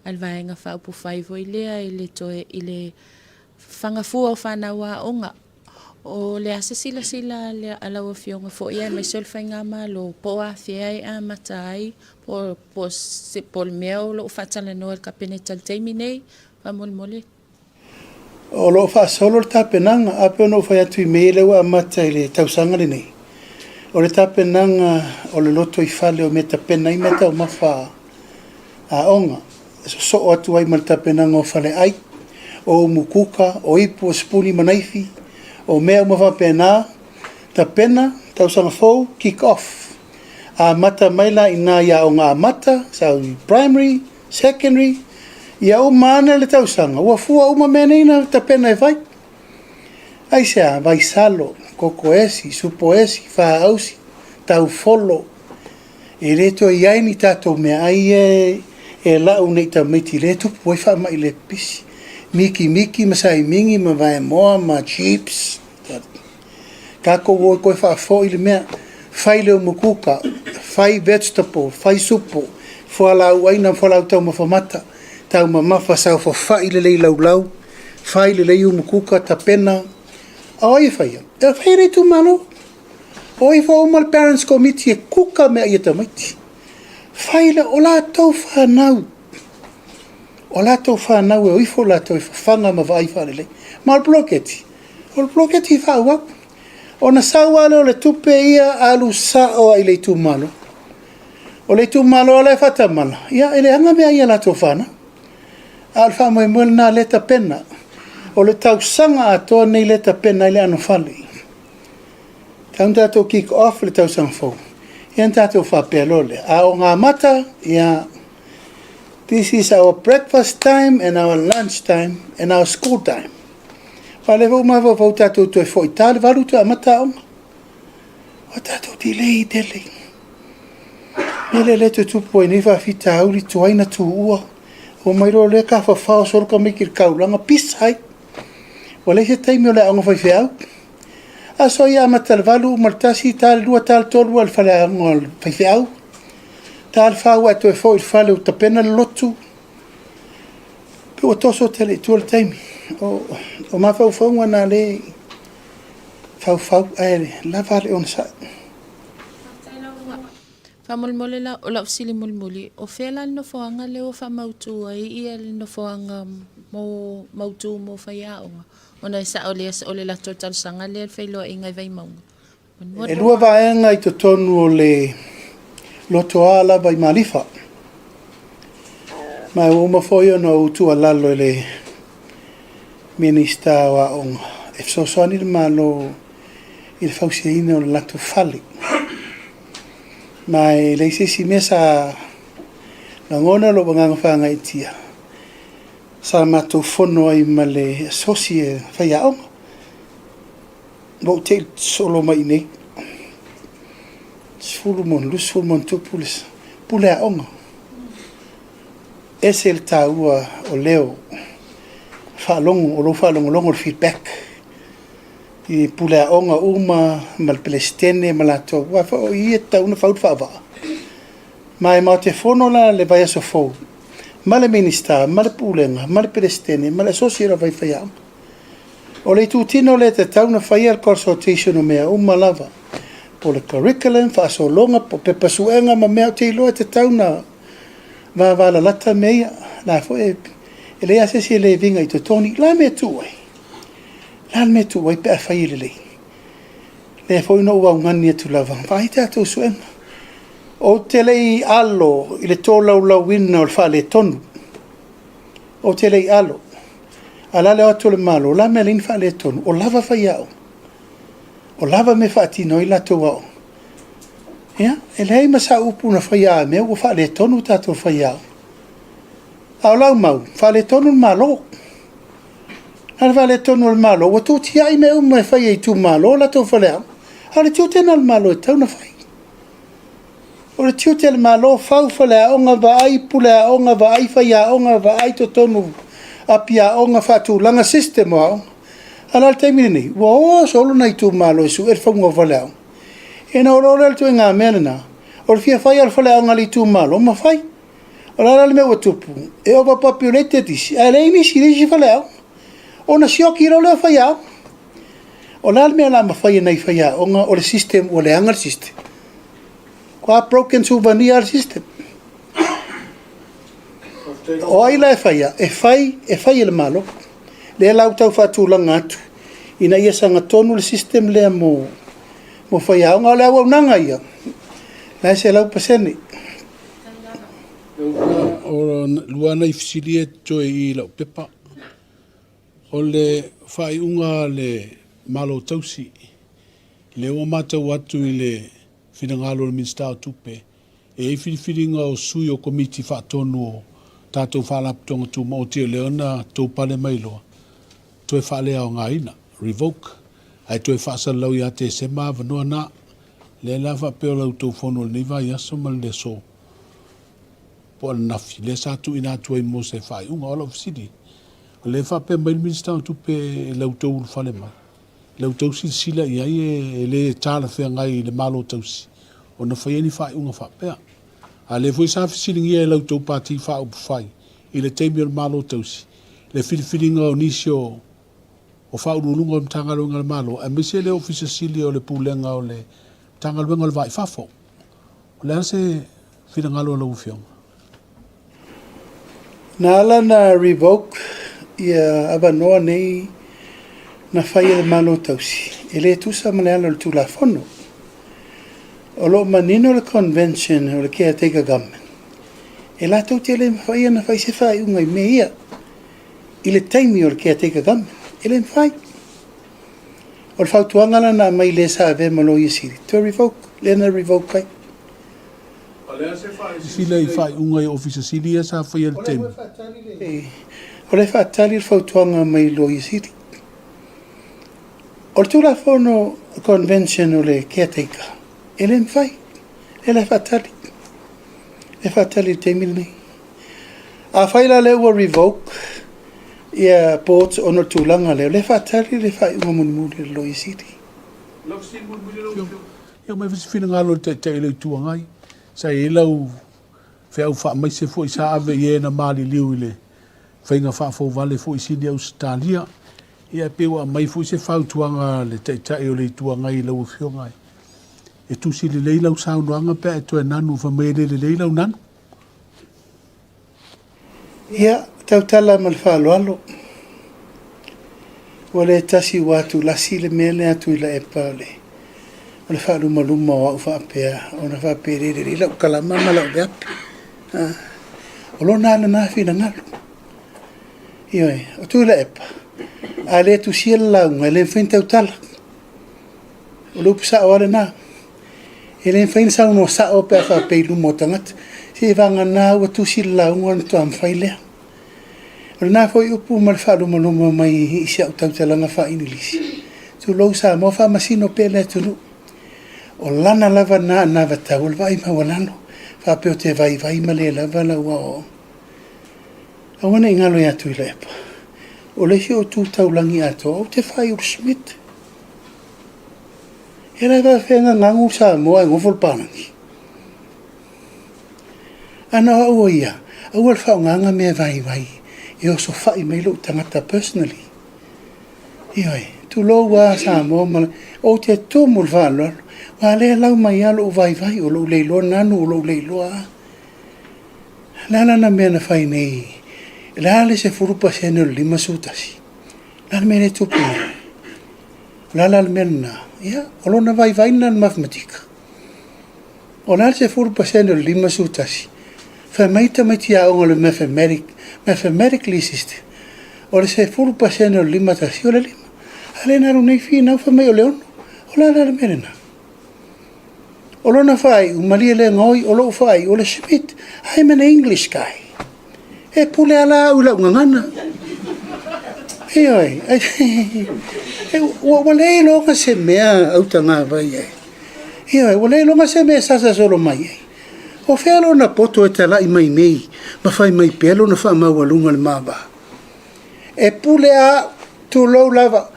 a le Vaega Faaupufai foi lea i le toe, i le fagafua o fanau aoga. O le a se silasila a lau Afioga foi aemaise o le Faigamalo, po o afea e amata ai, po o se, po o le mea o lo o faatalanoa e le Kapeneta i le taimi nei, faamolemole. O lo o faasolo le tapenaga, ae pei ona ou fai atu i mea ia lea ua amata i le tausaga lenei, o le tapenaga o le lotoifale o mea e tapena ai meataumafa a aoga, e sosoo atu ai ma le tapenaga o faleai, o umukuka, o ipu, o sipuni ma naifi, o mea uma faapena, tapena, tausaga fou, kick off. Amata mai la i ina i Aoga Amata, sau i Primary, Secondary, ia uma ane le tausaga, ua fua uma mea nei na tapena e fai. Aisea? Vaisalo, kokoesi, supoesi, faausi, taufolo. E le toe i ai ni tatou meaai ia e lau nei tamaiti lea e tupu ai faamai le pipisi. Mikimiki ma saimigi ma vaemoa ma chips. Tatou o e toe faafoi le mea, fai le umukuka, fai vegetable, fai supo, fualaau aina ma fualaau taumafa mata, taumamafa, saofafai lelei laulau, fai lelei umukuka, tapena. A o ai e faia? E fai e le itumalo. O ifo uma le parents committee e kuka meaai a tamaiti. Fai le, o latou fanau, o latou fanau e o ifo latou e fafaga ma vaai faalelei. Ma o le poloketi, O le poloketi faaauau. Ona sau lava lea o le tupe ia alu sao lava i le itumalo. O le itumalo lava la e faatamala, ia e leaga mea ia latou fanau. A o le faamoemoe lena lea e tapena. O le tausaga atoa lenei lea e tapena ai le anofale. Tau ina tatou kick off le tausaga fou, ia ona tatou faapea loa lea, a o Gamata, ia, this is our breakfast time and our lunch time and our school time. Aua o lea foi ua mafaufau tatou toe foi ta le valu toe amata aoga. Ua tatou delay tele. Mea lea lea tutupu ai nei faafitauli, tuai na tuua. Omai loa lea tafafao solo tamaiti i le taulaga, pisa ai. Ua leai se taimi o le aoga faifeau. Aso ia amata i le 8 uma i le 1, ta le 2, ta le 3 ua i le faleaoga o le faifeau. Ta le 4 ua e toe foi i le fale ua tapena le lotu. Pei ua toso tele i tua le taimi. O mafaufauga na lea e faufau ae lava le onosai. Faamolemole la, o lau fesili mulimuli, o fea la le nofoaga lea ua faamautu ai ia le nofoaga mo mautu mo faiaoga? Ona e sao lea o le latou talosaga lea le feiloaiga i Vaimauga. E lua vaega i totonu o le lotoa lava i Malifa. Ma ua uma foi ona ou tuualalo i le Minisita o Aoga e fesoasoani le Malo i le fausiaina o le latou fale. Ma e leai se isi mea sa lagona lou agaga faagaeetia, sa matou fono ai ma le asosi e faiaoga. Ua ou te i solo mai i inei, 10 ma ona 20 ma ona tupu le pule aoga. Ese le taua o leo faalogo, o lou faalogologo, le feedback i pule aoga uma ma le Peresetene ma latou, aua foi o i e tatau ona fau le faavaa. Ma e matou te fono la le vaiaso fou ma le Minisita ma le Pulega ma le Peresetene ma le Asosi o le Aufaiaoga. O le itutino lea e tatau ona faia le consultation o mea uma lava, po o le curriculum, faasologa, po o pepa suega ma mea ou te iloa e tatau ona vavalalata mea ia. O la foi e leai lava se isi e le viga i totonu. O le a le mea e tuu ai? O le a le mea e tuu ai pe a fai e lelei? Lea foi na ou augani atu lava, vaai tatou suega. Ou te le i alo i le tolaulauina o le faaletonu. Ou te le i alo. A o le a le o atu o le Malo, o le a le mea e ala ai ona faaletonu? O lava faiaoga. O lava mea e faatino ai latou aoga. Ia, e leai ma sau upu na faia a mea ua faaletonu tatou faiaoga. A o lau mau, faaletonu le Malo. A o le faaletonu o le Malo, ua tuutiai mea uma e fai e itumalo latou faleaoga. A o le tiute lena o le Malo e tatau ona fai. O le tiute o le Malo, fau faleaoga, vaai puleaoga, vaai faiaoga, vaai totonu api aoga, faatulaga system o aoga. A o le taimi lenei, ua o solo nai itumalo e sue le fauga o faleaoga. Ia ona o loa lea o le ituaiga mea lena, o le fia fai lava o le faleaoga a le itumalo ma fai. O le a la le mea ua tupu? E overpopulated isi, ae leai nisi i le isi faleaoga. Ona sioki loa lea o faiaoga. O le a le mea o le a mafai e nai faiaoga o le system ua leaga le system? Ua broken suvania le system. O ai la e faia? E fai, e fai e le Malo. Lea la ua tau faatulaga atu ina ia sagatonu le system lea mo mo faiaoga. O le auaunaga ia, la e 100%. O lua nai fesili e totoe i lau pepa. O le faaiuga a le Malo Tausi, lea ua matau atu i le finagalo o le Minisita o Tupe, e i ai filifiliga o sui o Komiti Faatonu o tatou Faalapotopotoga Tumaoti o lea na tou pale mai loa, toe faaleaogaina, revoke, ae toe faasalalau ia Tesema avanoa na. Lea la faapea o la outou fono i lenei vaiaso ma le aso po o ananafi, lea sa tuuina atu ai mo se faaiuga. O lau fesili, o lea e faapea mai le Minisita o Tupe i la outou ulufale mai, la outou silasila i ai e le talafeagai i le Malo tausi ona faia ni faaiuga faapea. A o lea foi sa fesiligia e la outou Pati Faaupufai i le taimi o le Malo tausi le filifiliga o nisi o Faauluuluga o le Matagaluega a le Malo aemaise le Ofisa Sili o le Pulega o le Matagaluega o le Va i Fafo. O le a se finagalo o lau Afioga? Na ala ona revoke ia avanoa nei na fai e le Malo Tausi, e le tusa ma le ala o le Tulafono. O lo o manino le Convention o le Caretaker Government, e latou te le mafai ona fai se faaiuga i mea ia i le taimi o le Caretaker Government. E le mafai. O le fautuaga la na aumai i le sa avea ma Loia Sili, toe revoke, lea na revoke ai. Silasila i faaiuga i Ofisa Sili ia sa faia i le taimi. O lea e faatali le fautuaga mai Loia Sili. O le Tulafono Convention o le Caretaker, E le mafai. Lea la e faatali. E faatali i le taimi lenei. Afai la lea ua revoke ia boards ona o le tulaga lea, o lea e faatali le faaiuga mulimuli a le Loia Sili. Lau fesili mulimuli lau Afioga. Ia aumai foi se finagalo o le Taitai o le Itu Agai. Sa i ai lau feau faamaise foi sa ave i e na maliliu i le faiga faafouvale foi i Sini Ausetalia. Ia e pei ua aumai foi se fautuaga a le Taitai o le Itu Agai i lau Afioga e tusi lelei lau saunoaga pe a e toe nanu fai mai e le lelei lau nanu. Ia, tautala ma le faaaloalo. Ua le tasi ua atulasi le mea lea a Tuilaepa o le o le faalumaluma o au faapea ona faapea e le lelei lau kalama ma lau veape. O lona lava lena finagalo. Ioe, o Tuilaepa, a le tusia le lauga, e le mafai ona tautala. O le upu sao lava lena. E le mafai ona saunoa sao pe a faapea i luma o tagata. Seiavagana ua tusi le lauga ona faatoa mafai lea. O lena foi upu ma le faalumaluma mai i si au tautalaga faa-Igilisi, tulou Samoa, faamasino pea le atunuu. O lana lava lena anavatau o le vaai maualalo, faapea ou te vaivai ma le lava lau aoaoga. Aua ne i galo ia Tuilaepa, o le isi o tu taulagi atoa, ou te fai o le Schmidt. E le faafefea gagagu Samoa ae gofo le palagi. Ana o au o ia, aua le faaaogaina mea vaivai e osofai mai lou tagata personally. Ioe, tulou lava Samoa ma ou te tumu i le faaaloalo, aua o lea e lau mai lava lou vaivai, o lou le iloa nanu, o lou le iloa a. O le a la le mea na fai nei? O le a le 10% o le 51? O le a le mea lea e tupu nei? O le a la le mea lena? Ia, o lona vaivai lena i le mathematika. O le a le 10% o le 51? Fai mai tamaiti aoga o le mathematic, mathematically system, o le 10% o le 51 o le 5. A lea na alu nei finau fai mai o le 6. O le a la le mea lena? O lona faaiu, malie lea gaoi, o lou faaiu, o le Schmidt, I'm an English guy. E pule a la au i lau gagana. Ioe, ua le iloga se mea autagavai ai. Ioe, ua le iloga se mea e sasa solo mai ai. O fea lona poto e talai mai nei ma fai mai pea lona faamaualuga i le ma va? E pule a au, tulou lava,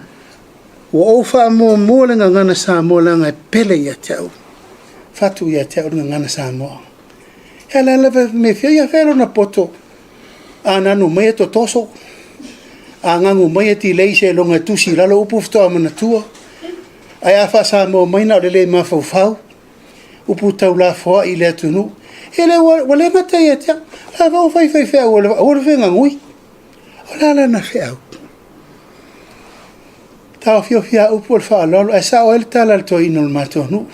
Ua ou faamuamua le gagana Samoa leaga e pele ia te au. Fatu ia te au le gagana Samoa. E ala lava me fia ia fea lona poto. A nanu mai e totoso. A gagu mai e tilei se longa e tusi lalo upu faatoa manatua. Ae a faa-Samoa mai na o le le mafaufau. Upu taulafoai i le atunuu. E le ua le gata ia te au. A ua fai fai feau aua le fegagui. O le a lana feau? Taofiofi a upu o le faaaloalo ae sao ai le tala a le toeaina o le matou nuu.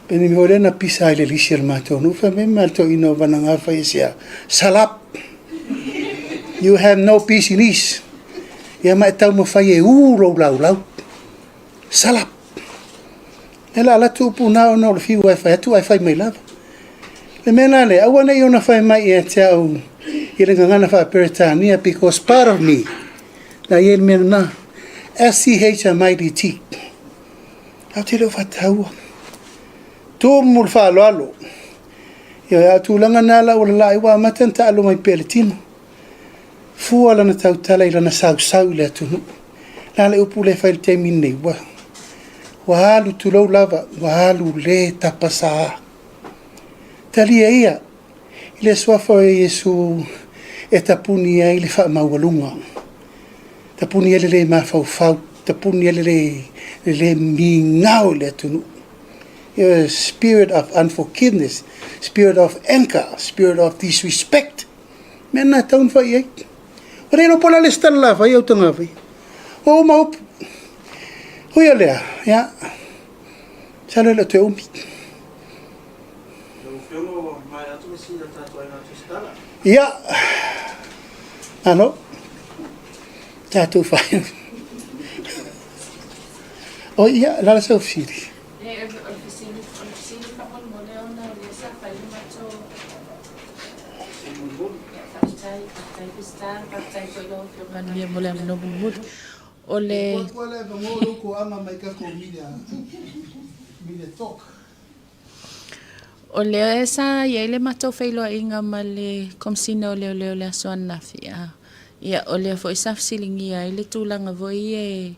Pei foi lea na pisa ai le lisi a le matou nuu, fai mai ma le toeaina o Vanaga fai aisea, Salap! You have no business. Ia ma e taumafai e u lou laulau. Salap! Lea la alu atu upu na ona o le fiu e fai atu ae fai mai lava. Le mea la lea, aua ne i ona fai mai ia te au i le gagana faa-Peretania because part of me Na i ai le mea lena. SCHMIDT. Ou te le o faataua. Tumu le faaaloalo. Ioe, a o tulaga na la ua lalaa ai ua amata ona taalo mai pea le tino. Fua lana tautala i lana sausau i le atunuu. La le upu lea e fai i le taimi lenei, ua, ua alu tulou lava, ua alu le tapasā. Talia ia, I le suafa o Iesu e tapuni ai le faamaualuga, tapuni ai le le mafaufau, tapuni ai le le, le le migao i le atunuu. Ioe, spirit of unforgiveness, spirit of anger, spirit of disrespect. Mea na e tau na fai i ai. Ua le iloa po o le a le isi tala la fai au tagata. Ua uma upu. Ui o lea, ia, masalo e le o toe umi. Ia, malo, tatou fai. O ia, la la sau fesili. O le. O lea sa i ai le matou feiloaiga ma le Komesina o Leoleo i le aso ananafi, a, ia, o lea foi sa fesiligia ai le tulaga foi e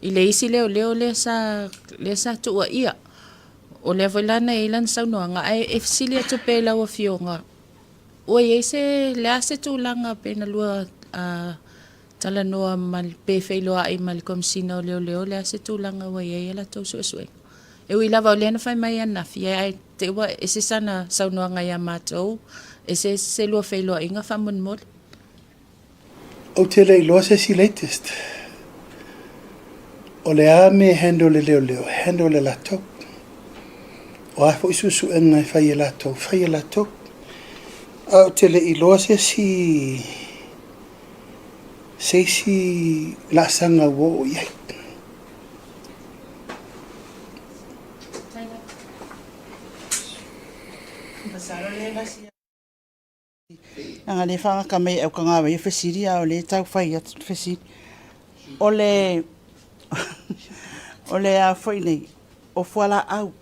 i le isi leoleo lea sa, lea sa tuuaia. O lea foi la na i ai lana saunoaga, ae e fesili atu pea i lau Afioga, ua i ai se, le a se tulaga pe na lua talanoa ma le, pe feiloai ma le Komesina o Leoleo, le a se tulaga ua i ai a latou suesuega? E ui lava o lea na fai mai ananafi, ae te i ua ese sana saunoaga ia matou, ese se lua feiloaiga faamolemole. Ou te le iloa se isi latest. O le a mea e handle e leoleo, e handle e latou. O a foi suesuega e fai e latou, fai e latou. Ae ou te le iloa se isi se isi laasaga ua oo i ai. Leaga lea e faagata mai e Aukagavai ia fesili a o lea e tau fai atu le fesili. O le o le a foi nei, o fualaau,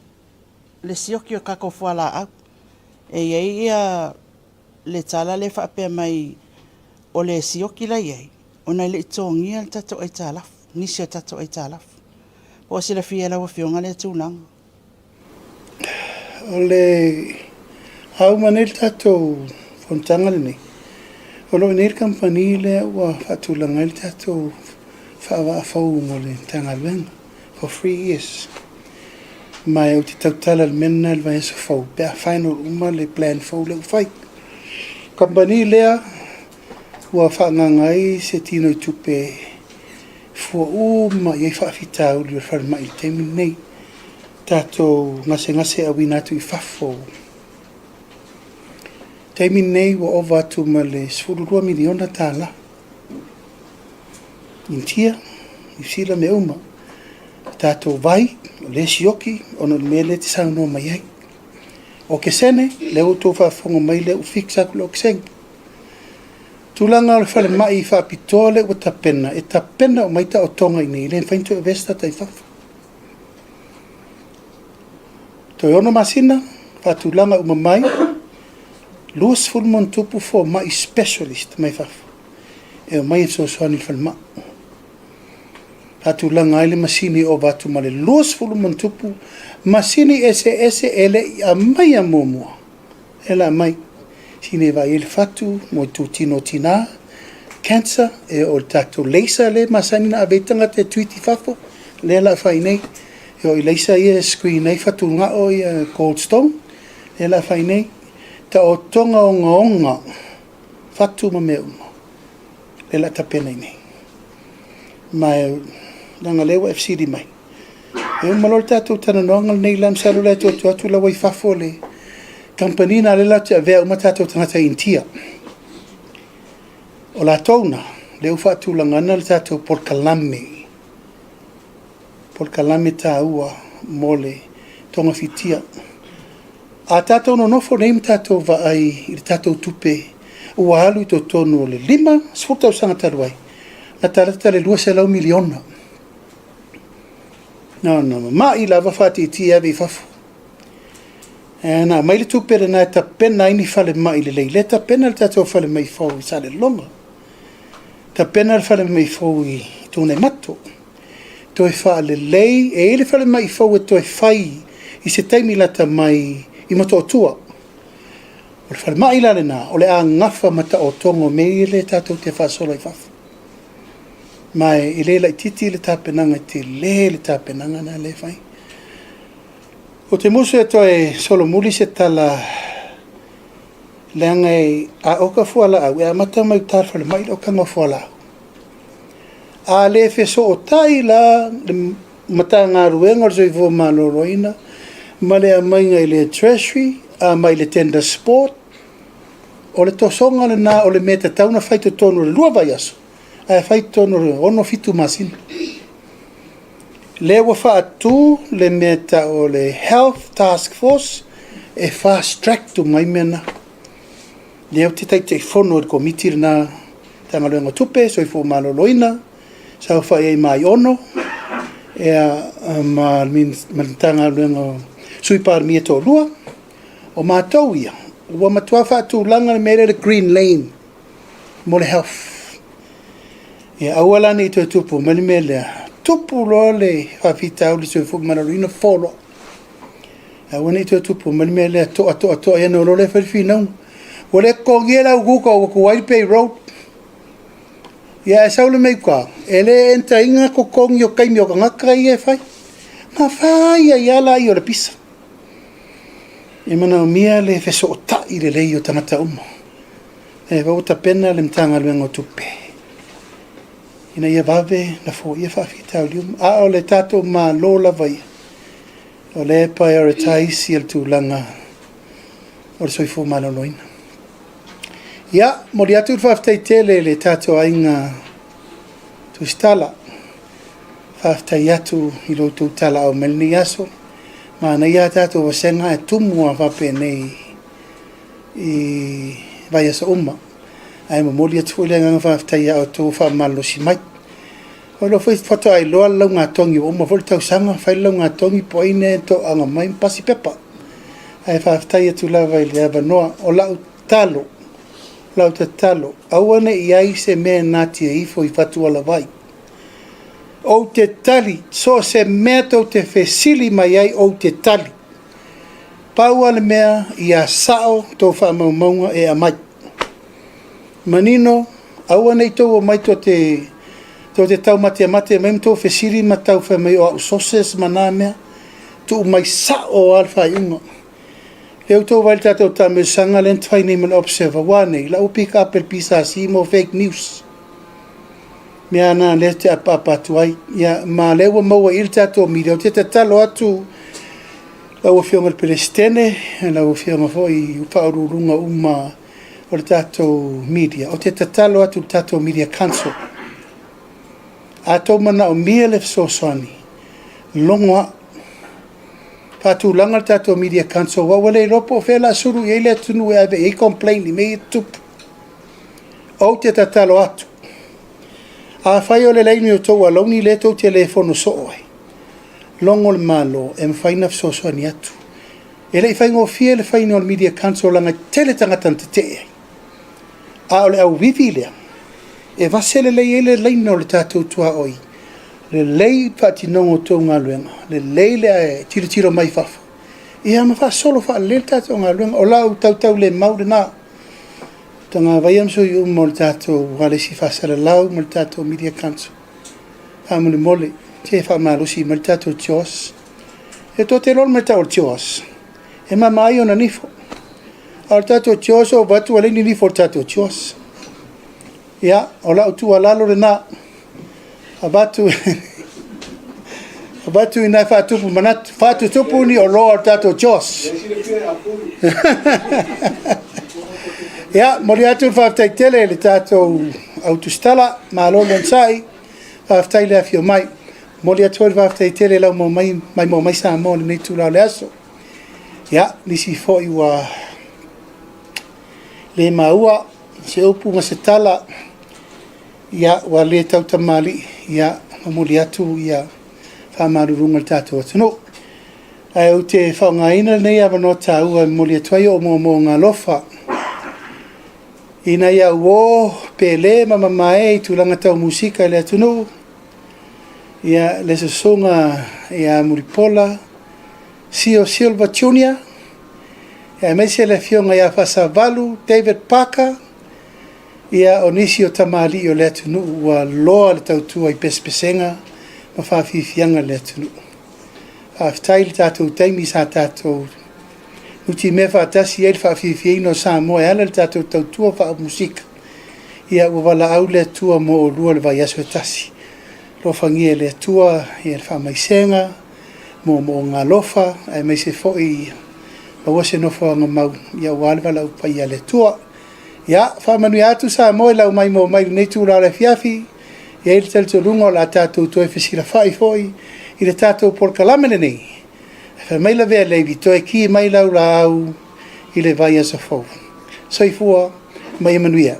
le sioki o tatou fualaau. E i ai ia le tala lea e faapea mai o le sioki la e i ai, ona e le i totogia le tatou aitalafu, nisi o tatou aitalafu. Po o silafia e lau Afioga lea tulaga? O le a uma nei le tatou fonotaga lenei, o lo o i inei le kamupani lea ua faatulaga ai le tatou faavaa fou mo le Matagaluega for 3 years. Ma ou te tautala i le mea lena i le vaiaso fou pe a final uma le plan fou lea ua fai. O kamupani lea ua faaagaaga ai se tinoitupe fua uma i ai faafitauli o le falemai i le taimi lenei. Tatou gasegase auina atu i fafo. Taimi lenei ua ova atu ma le $12 miliona. Initia, Niu Sila mea uma. O tatou vai, o lea e sioki ona o le mea lea e te saunoa mai ai. O okesene, lea ua outou faafofoga mai lea ua fix atu le okesene. Tulaga o le falemai faapitoa lea ua tapena, e tapena uma ai taotoga i inei, e le mafai ona toe avea se tagata i fafo. Toe 6 masina, faatulaga uma mai, 20+ fomai specialist mai fafo e omai e fesoasoani i le falemai. Faatulaga ai le masini e ova atu ma le 20+ masini eseese e le i aumaia muamua. E la mai, sini e vaai ai le fatu mo itutino o tina, cancer, e oo i le tatou laser lea e masani ona ave ai tagata e treat i fafo, lea o le a fai nei. E oo i laser ia e screen ai fatugao ia gall stone, lea o le a fai nei. Taotoga ogaoga, fatu ma mea uma, lea o le a tapena i inei. Ma leaga o lea ua e fesili mai, e uma loa le tatou talanoaga lenei la, masalo la e tuu atu la ua i fafo le kamupani lena lea latou te avea uma tatou tagata i Initia. O latou na, lea ua faatulagana le tatou polokalame, polokalame taua mo le togafitia. A tatou nonofo nei ma tatou vaai i le tatou tupe ua alu i totonu o le 50 tausaga talu ai, latalata le $200 miliona. Na ona mamai lava faatietie e ave i fafo. Ae na aumai le tupe lena e tapena ai ni falemai lelei. Lea e tapena le tatou falemai fou i Salelologa. Tapena le falemai fou i Tuanaimato. Toe faalelei, e i ai le falemai fou e toe fai i se taimi lata mai i Motootua. O le falemai la lena, o le a gafa ma taotoga o mea ia lea tatou te faasolo i fafo. Ma e le laitiiti le tapenaga, e tele le tapenaga lena lea e fai. Ou te musu e toe solomuli se tala leaga e a oka fualaau, e amata mai uta i le falemai le okaga o fualaau. A le fesootai la le Matagaluega o le Soifua Maloloina ma le aumaiga i le Treasury, aumai i le Tenders Board, o le tosoga lena o le mea e tatau ona fai i totonu o le 2 vaiaso, ae fai i totonu o le 6, 7 masina. Lea ua faatu le mea e tau o le Health Task Force e fast track uma ai mea na. Lea ou te Taitaifono i le Komiti lena, Matagaluega o Tupe, Soifua Maloloina, saofai ai ma Aiono, ma le Matagaluega o Sui Palemia e toalua. O matou ia, ua matua faatulaga le mea lea o le green lane mo le health. Ia aua la ne i toe tupu mai le mea lea, tupu loa le faafitauli soifua maloloina fo loa. Aua ne i toe tupu mai le mea lea, to'a to'a to'a ia ona o loa lea fai le finauga. Ua le totogia le au Google ua tuai le payroll. Ia ae sau le mea i uta, e le enter ina totogi o taimi o tagata ia e fai. Na fai ai lava laia o le pisa. E manaomia le fesootai lelei o tagata uma. E ua tapena le Matagaluega o Tupe ina ia vave ona foia faafitauli uma. A o le tatou Malo lava ia, o lea e prioritize le tulaga o le soifua maloloina. Ia, momoli atu le faafetai tele i le tatou aiga Tusitala. Faafetai atu i lo outou talaau mai lenei aso. Manaia a tatou vasega ae tumu lava faapenei i vaiaso uma. Ae momoli atu foi le agaga faafetai ia outou ua faamalolosi mai. O lea foi faatoa iloa le laugatogi ua uma foi le tausaga fai le laugatogi po o ai lea e toaga mai ma pasi pepa. Ae faafetai atu lava i le avanoa. O lau tatalo, lau tatalo, aua ne i i ai se mea e natia ifo i fatualavai. Ou te tali, so o se mea tou te fesili mai ai ou te tali. Pau lava le mea, ia sao tou faamaumauga e aumai. Manino, aua ne i tou omai tou te, tou te taumatemate mai ma tou fesili ma tau fai mai o au sources ma na mea. Tuu mai sao lava le faaiuga. Lea ua outou vaai i le tatou taamilosaga lea na fai nei ma le Observer, ua a nei? La ua pick up e le PSC mo fake news. Mea na lea ou te apaapa atu ai. Ia, ma lea ua maua i i le tatou media. Ou te tatalo atu lau Afioga i le Peresetene, lau Afioga foi i Faauluuluga uma o le tatou media, ou te tatalo atu i le tatou Media Council, a outou manaomia le fesoasoani, logo au. Faatulaga le tatou Media Council, aua ua le iloa po o fea o le a sulu i ai le atunuu e ave i ai complain i mea ia e tutupu. Ou te tatalo atu, afai o le laini o tou alauni lea tou te le fono soo ai, logo le Malo e mafai ona fesoasoani atu. E le i faigofie le faiga o le Media Council leaga e tele tagata na tetee ai. A o le auivi lea, e vase lelei ai le laina o le tatou tuaoi, lelei le faatinoga o tou galuega, lelei le tilotilo mai fafo, ia ma faasolo faalelei le tatou galuega. O lau tautaulemau lena, Tagavaia ma sui uma o le tatou ualesi faasalalau ma le tatou Media Council. Faamolemole, se faamalosi mai le tatou CHOGM. E tou te iloa le mea e tau o le CHOGM, e mama ai ona nifo. A o le tatou CHOGM ua vaai atu ua leai ni nifo o le tatou CHOGM. Ia, o lau tuualalo lena, avatu avatu ina faatupu manatu, faatutupu ni oloa o le tatou CHOGM. Ia, momoli atu le faafetai tele i le tatou au tusitala, malo le onosai, faafetai le afio mai. Momoli atu foi le faafetai tele i lau maimoa mai Samoa i lenei itula o le aso. Ia, nisi foi ua le maua se upu ma se tala, ia, ua le tautamalii, ia, momoli atu ia faamaluluga i le tatou atunuu. Ae ou te faaaogaina lenei avanoa taua e momoli atu ai ou moomooga alofa i nai au uo pele ma mamae i tulaga tau musika i le atunuu, ia le susuga ia Mulipola Sio Silva Junior, aemaise le afioga ia Faasavalu David Parker, ia o nisi o tamalii o le atunuu ua loa le tautua i pesepesega ma faafiafiaga i le atunuu. Faafetai i le tatou taimi sa tatou nutimea faatasi ai le faafiafiaina o Samoa e ala i le tatou tautua faamusika. Ia ua valaau le Atua mo oulua i le vaiaso e tasi. Alofagia e le Atua ia le faamaisega, moomooga alofa, aemaise foi maua se nofoaga mau aua le valaau paia a le Atua. Ia, faamanuia atu Samoa i lau maimoa mai i lenei itula o le afiafi. E i ai le talitonuga o le a tatou toe fesilafai foi i le tatou polokalame lenei. Ae fai mai lavea Levi, toe ki mai lau laau i le vaiaso fou. Soifua ma ia manuia.